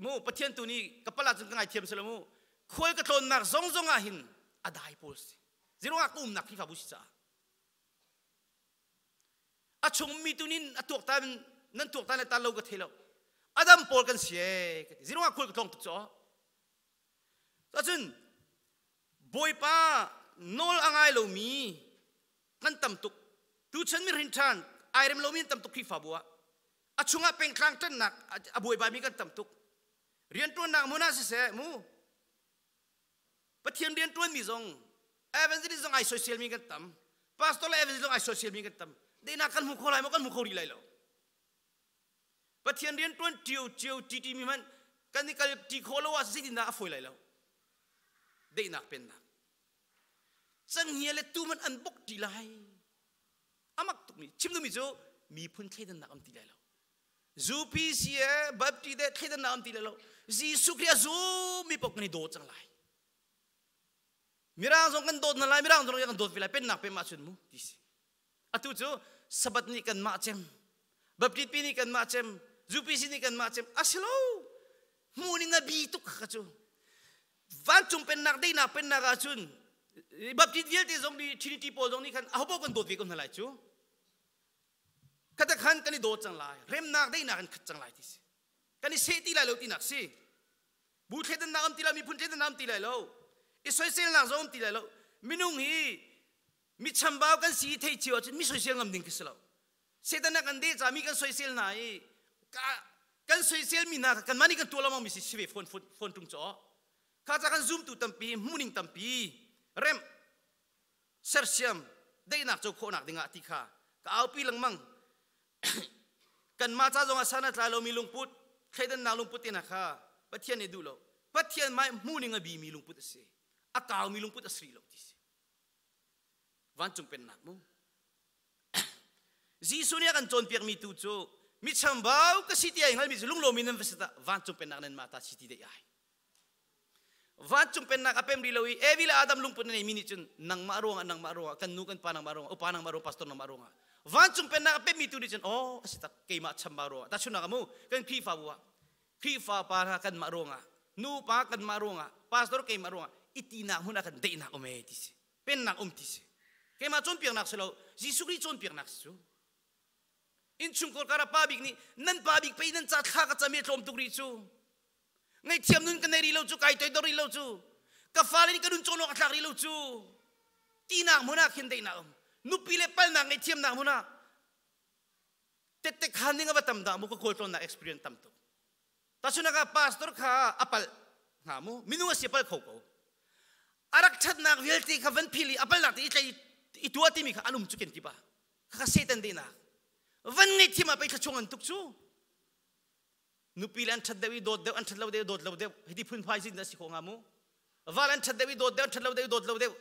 mu Pathian tu nih ka pala cun ka ngaithiam selo mu khual ka tlawnnak zong zong ah hin a dai pawl si zirong ah ka umnak Khrihfabu si caah a chung mi tu nin a tuaktan nan tuaktan le tan lo ka thei lo adam pawl kan si e ka ti zirong ah khual ka tlawng tuk caw Cun Bawipa nawl a ngai lomi kan tam tuk. Tuchan mi rinṭhan ai rem lomi an tam tuk Khrihfabu ah. A chungah pengtlang ṭannak a buaibaimi kan tam tuk. Rianṭuannak hmun ah siseh mu Pathian rianṭuanmi zong evangelist zong ai soiselmi kan tam. Pastor le evangelist zong ai soiselmi kan tam. Dehnak kan hmu kho lai maw kan hmu kho rih lai lo. Pathian rian ṭuan ṭio cio ṭi mi hmanh kan i kal ṭi khawh lo ah zeitindah a fawi lai lo. Daihnak pennak. Canghngia le tuu hmanh an bok ṭi lai. Amak tukmi chim duhmi cu miphun thleidannak am ti lai lo. UPC e Baptist de thleidannak am ti lai lo. Jesuh Khrih a zummi paoh kan i daw cang lai. Mirang zong kan dawt hna lai, mirang zong kan dawt ve lai, pennak pem ahcun mu ti si. Atu cu Sabbath nih kanmah cem, Baptist pi nih kanmah cem, UPC nih kanmah cem, a si lo. Hmuh ning a bi tuk kha cu. Vancung pennak daihnak pennak ahcun Baptist vialte zong nih Trinity pawl zong nih khan ahopaoh kan dawt ve ko hna lai cu. Khata khan kan i daw cang lai, remnak daihnak in khat cang lai ti si. Kan i seh ti lai lo tinak si. Bu thleidannak um ti lai, miphun thleidannak um ti lai lo. I soiselnak zong um ti lai lo. Minung hi mi chambau kan si thei cio ahcun mi soisel ngam ding khi si lo. Satan a kan deh ca mi kan soisel hna i kan soisel mi hna kha kanmah nih kan tuah lengmang mi si si ve phone phone tung caw. Kha ca kan zumtu tampi, hmuhning tampi, remh sersiam daihnak co khawhnak dingah ti kha ka aupi lengmang. Kanmah ca zongah san a tlai lomi lungput, thleidannak lungput te hna kha Pathian nih duh lo. Pathian mah hmuhning a bimi lungput a si. A kaumi lungput a si rih lo ti si. Vancung pennak mu. Jesuh nih a kan cawnpiakmi tu cu mi chambau ka si ti ai hngalmi cu lunglawmi nan va si dah vancung pennak nan mah ta si ti dei ai. Vancung pennak a pem rih lo i Evi le Adam lungput na neimi nih cun nangmah ruangah nangmah ruangah kan nu kan pa nangmah ruangah upa nangmah ruangah pastor nangmah ruangah vancung pennak a pemmi tu nih cun aw a si tak keimah chambau ruangah tahchunhnak ah mu kan Khrihfabu ah Khrihfa pa hna kanmah ruangah nu pa kanmah ruangah pastor keimah ruangah i tinak hmun ah kan daihnak um e ti si pennak um ti si keimah cawnpiaknak si lo Jesuh Khrih cawnpiaknak si cu innchungkhar kar ah pa bik nih nan pa bik pei nan ca thla ka cam i tlawm tuk rih cu ngaihthiam nun ka nei rih lo cu kai toidor rih lo cu ka fale nih ka nun cawn awk a tlak rih lo cu tinak hmun ah khin daihnak um nupi le palnak ngaihthiamnak hmun ah tette khan ning a va tam dah mu ka kawl tlawnnak experience tam tuk tasunak ah pastor kha a palh hnga mu minung a si pal kho ko a rak ṭhatnak vialte kha van phil i a palnak te i tlai i tuah timi kha an um cu ken kipa kha Satan dehnak van ngaihthiam ah pei thla an tuk cu nupi le an ṭhat deuh i dawt deuh an ṭhat lo deuh dawt lo deuh hiti phunphai zin dah si khawh hnga mu val an ṭhat deuh i dawt deuh an ṭhat lo deuh dawt lo deuh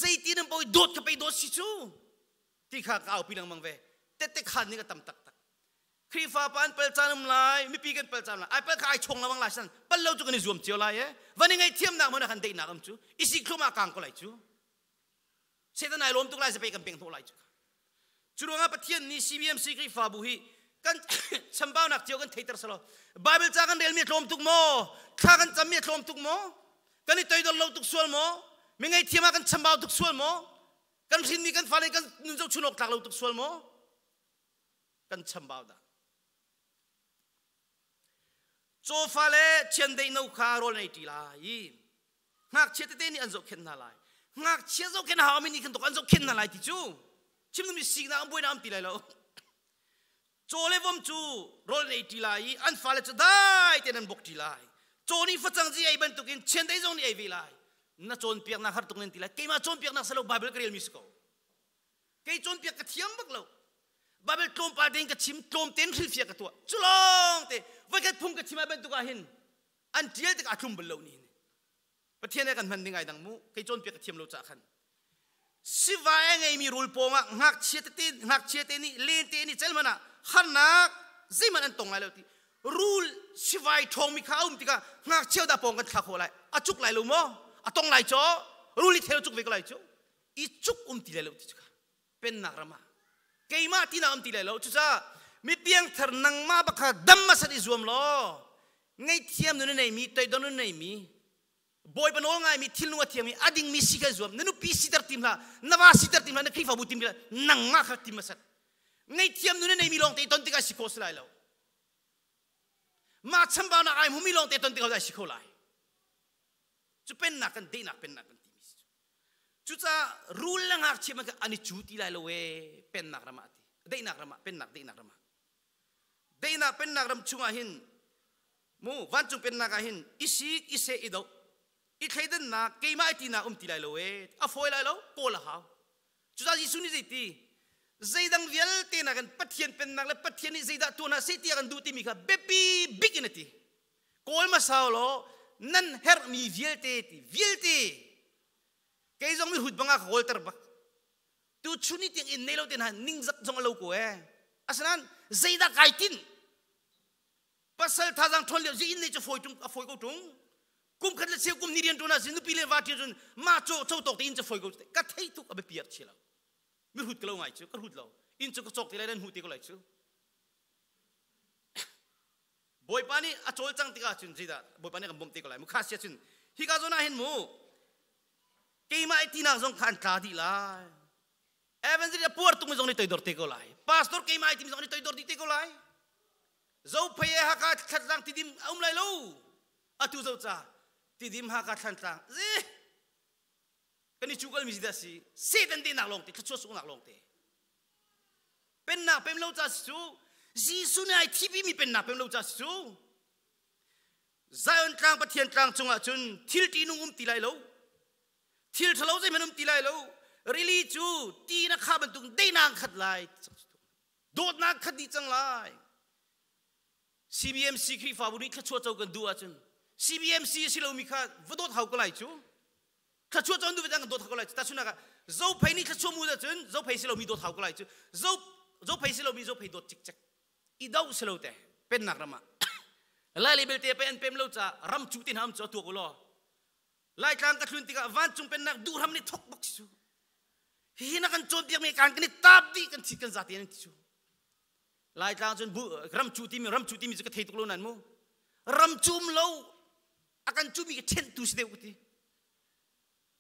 zeiti nan paoh i dawt kha pei dawt si cu ti kha ka aupi lengmang ve tette khan ning a tam taktak Khrihfa pa an pal caan um lai mipi kan pal caan lai ai pal kha ai chong lawang lai san pal lo cu kan i zuam cio lai e van i ngaihthiamnak hmanh ah kan deihnak um cu isi thlum ah kang ko lai cu Satan ai lawm tuk lai zapei kan peng hnawh lai cu. Cu ruangah Pathian nih CBMC Khrihfabu hi kan chambaunak cio kan theiter selo. Bible ca kan relmi a tlawm tuk maw? Thla kan cammi a tlawm tuk maw? Kan i toidor lo tuk sual maw? Mi ngaihthiam ah kan chambau tuk sual maw? Kan hrinmi kan fale kan nun zohchun awk tlak lo tuk sual maw? Kan chambau dah. Cawfa le chiandeih no kha rawl an ei ṭi lai i ngakchia tete nih an zohkhenh hna lai. Ngakchia zohkhenh haumi nih khan tuk an zohkhenh hna lai ti cu chim duhmi siknak an buainak an ti lai lo. Caw le vom cu rawl an ei ṭi lai i an fale cu dai tein an bok ṭi lai. Caw nih facang zi ei bantukin chiandeih zong nih ei ve lai. Na cawnpiaknak har tuk nan ti lai. Keimah cawnpiaknak si lo Bible ka relmi si ko. Kei cawnpiak ka thiam bak lo. Bible tlawmpal tein ka chim, tlawm tein hrilhfiah ka tuah. Cu lawng te voikhat phung ka chim ai bantuk ah hin an ṭial tikah a tlum bal lo ni hin. Pathian he kan hman ding ai dang mu. Kei cawnpiak ka thiam lo caah khan. Sivai a ngeimi rul pawng ah ngakchia tete ngakchia te nih lente nih cel hmanh ah harnak zeihmanh an tong lai lo ti. Rul sivai ṭhawngmi kha a um tikah ngakchia dah pawng kan thla khawh lai. A cuk lai lo maw? A tong lai caw. Rul i thel cuk ve ko lai cu. I cuk um ti lai lo ti cu kha pennak ram ah keimah tinak um ti lai lo cucaah mi piangthar nangmah bak kha dam hmasat i zuam law ngaihthiam nun a neimi toidor nun a neimi bawipa nawl ngaimi thilnung a thiangmi a dingmi si kha zuam na nupi siter tim hlah na va siter tim hlah na khrihfabu tim hlah nangmah kha tim hmasat ngaihthiam nun a neimi lawng te ton tikah si khawh si lai lo mah chambaunak ai hmumi lawng te ton tikah si kho lai cu pennak kan dehnak pennak kan timi si cu cucaah rul le ngakchia man an i cu ti lai lo e pennak ram ah ti daihnak ram ah pennak daihnak ram ah daihnak pennak ram chungah hin mu vancung pennak ah hin i sik i seh i doh i thleidannak keimah i tinak um ti lai lo e a fawi lai lo kawl a hau cucaah Jesuh nih zeiti zeidang vialte nakin Pathian pennak le Pathian nih zeidah tuah hna seh ti a kan duh timi kha biapi bik in a ti Kawl hmasa law nan herhmi vialte ti vialte kei zong mihrut bang ah ka kawlter bak tu chun ni tiang in nei lo te hna ningzak zong a lo ko ee asinain zeidah kai tinh pasal thazang ṭhawn lio zi in nei cu fawi ṭung a fawi ko ṭung kum khat le cheu kum ni rian ṭuan ah si nupi le va ṭi cun mah co co tawk te in cu fawi ko ka thei tuk a biapi ak chi lo mihrut ka lo ngai cu ka hrut lo inn cu ka cawk te lai nan hmu te ko lai cu Bawipa nih a cawlcang tikah cun zeidah Bawipa nih kan bawmh te ko lai mu kha sia cun hika zawn ah hin mu keimah i tinak zong kha an tla dih lai Evangelist a puar tung zong nih toidor te ko lai. Pastor keimah ai timi zong an i toidor dih te ko lai. Zophei e Hakha Thantlang Tidim a um lai lo. Atu zo ca Tidim Hakha Thantlang zi kan i cu mi dah si Satan te nak lawng te thluachuah sungnak lawng te pennak pem lo ca si cu Jesuh nih ai thipi mi pennak pem lo ca si cu Zion tlang Pathian tlang cungah cun thil ṭihnung um ti lai lo thil ṭhalo zeihmanh um ti lai lo rili cu ti na kha bantuk deinak khat lai dawtnak khat dih cang lai CBMC Khrihfabu nih thluachuah co kan duh ahcun CBMC a si lomi kha va dawt hau ko lai cu thluachuah co an duh ve kan dawt hau ko lai cu tahchunhnak ah Zophei nih thluachuah mu ahcun Zophei si lomi dawt hau ko lai cu Zo Zophei si lomi Zophei dawt cikcek i do si lo te pennak ram ah Lai le belte pe an pem lo ca ram cu tin ham cu a tuak u law Laitlang ka thlun tikah vancung pennak duhram nih thok bak si cu hihi na kan cawnpiak mi kan kan i tap dih kan thi kan zate an ti cu Laitlang cun bu ram cu timi ram cu timi cu ka thei tuk lo nan mu ram cum lo a kan cu mi ka ṭhen tu si deuh ka ti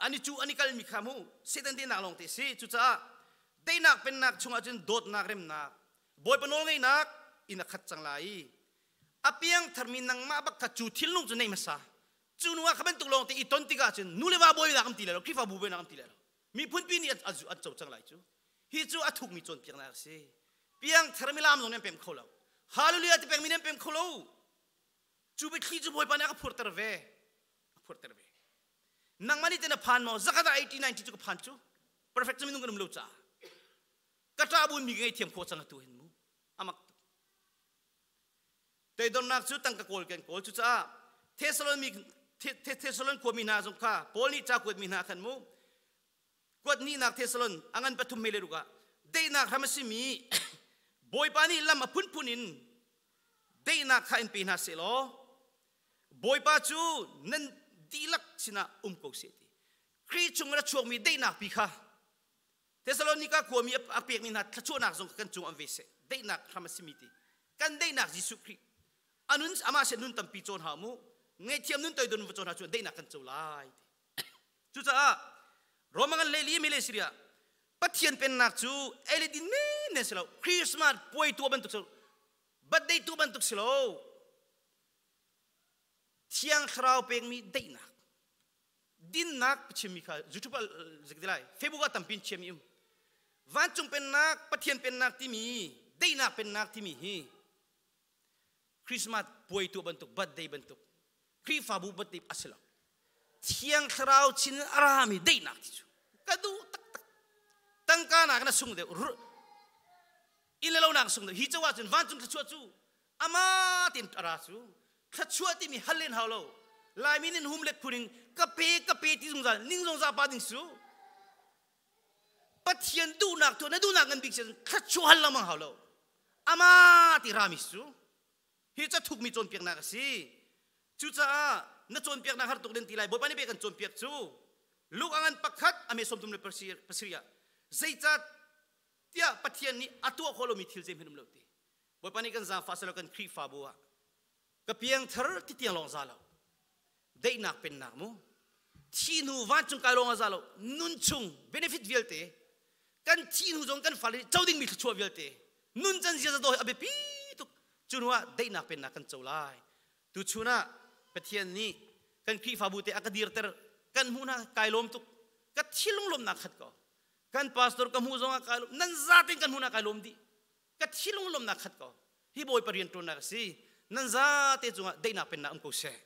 ani cu ani kal mi kha mu Satan denak lawng te si cucaah deinak pennak chungah cun dawtnak remnak Bawipa nawl ngeihnak in a khat cang lai a piang tharmi nangmah bak kha cu thilnung cu nei hmasa cu nu ah kha bantuk lawng te i ton tikah cun nu le va bawinak am ti lai lo Khrihfabu bawinak am ti lai lo miphun pi nih an co cang lai cu hi cu a thukmi cawnpiaknak a si piang tharmi lam zong nan pem kho lo hallelujah ti pengmi nan pem kho lo cu biathli cu bawipa nih a ka phurter ve a phurter ve nangmah nih te na phan maw zakhat ah 80 90 cu ka phan cu perfect cu minung kan um lo caah ka ṭah bun mi ka ngei thiam khawh cang atu hin mu amak tuk Toidornak cu tangka kawl kan kawl. Cucaah Thessalon mi Thessalon khuami hna zong kha Paul nih ca kuatmi hna khan mu kuat hnihnak Thessalon a ngan pathum mei le ruk ah daihnak hram a simi Bawipa nih lam a phunphun in daihnak kha in pe hna seh law Bawipa cu nan dihlak sinah um ko seh ti Khrih chung in a chuakmi daihnak pi kha Thesalonika khuami a pekmi hna thluachuahnak zong kan cung an ve seh daihnak hram a simi ti kan daihnak Jesuh Khrih anun amah sin nun tampi cawn hau mu ngaihthiam nun toidon va cawn hau cu daihnak kan co lai ti cucaah Roma ngan leili mi le Syria Pathian pennak cu ei le din men men si lo Christmas puai tuah bantuk si birthday tuah bantuk si lo Thiang Thlarau pekmi daihnak dinnak chimmi kha YouTube ah zik lai Facebook ah tampi in chiami um vancung pennak Pathian pennak timi daihnak pennak timi hi Christmas puai tuah bantuk birthday bantuk Khrihfabu birthday a si lo Thiang Thlarau chin a rami daihnak ti cu ka duh taktak tangka nak na sung deuh inn le lo nak sung deuh hi caw ahcun vancung thluachuah cu ama tin a ra cu thluachuah timi hal len hau lo laimi nin hum let phuring ka pe ka pe ti zungzal ning zongza pa ding su pathian duhnak tu na duhnak ngan bik si thluachuah hal lengmang hau lo ama ti rami su hi ca thukmi cawnpiaknak a si cucaah na cawnpiaknak har tuk den ti lai bawipa nih pe kan cawnpiak cu Luke angan pakhat ame sawmthum le pasarih ah zeicah tiah Pathian nih a tuah khawh lomi thil zeihmanh um lo ti Bawipa nih kan zaangfah selaw kan Khrihfabu ah ka piangthar ti tiang lawng za lo daihnak pennak mu thi hnu vancung kai lawng a za lo nun chung benefit vialte kan thi hnu zong kan fale co dingmi thluachuah vialte nun can ziaza daw hi a biapi tuk cu hnu ah daihnak pennak kan co lai tu chun ah Pathian nih kan Khrihfabu te a ka dirter kan hmuh hna kai lawm tuk ka thilung lawmnak khat ko kan pastor ka hmuh zong ah kai lawm nan zaten kan hmuh na kai lawm dih ka thilung lawmnak khat ko hi bawipa rian ṭuannak a si nan zate cungah daihnak pennak um ko seh.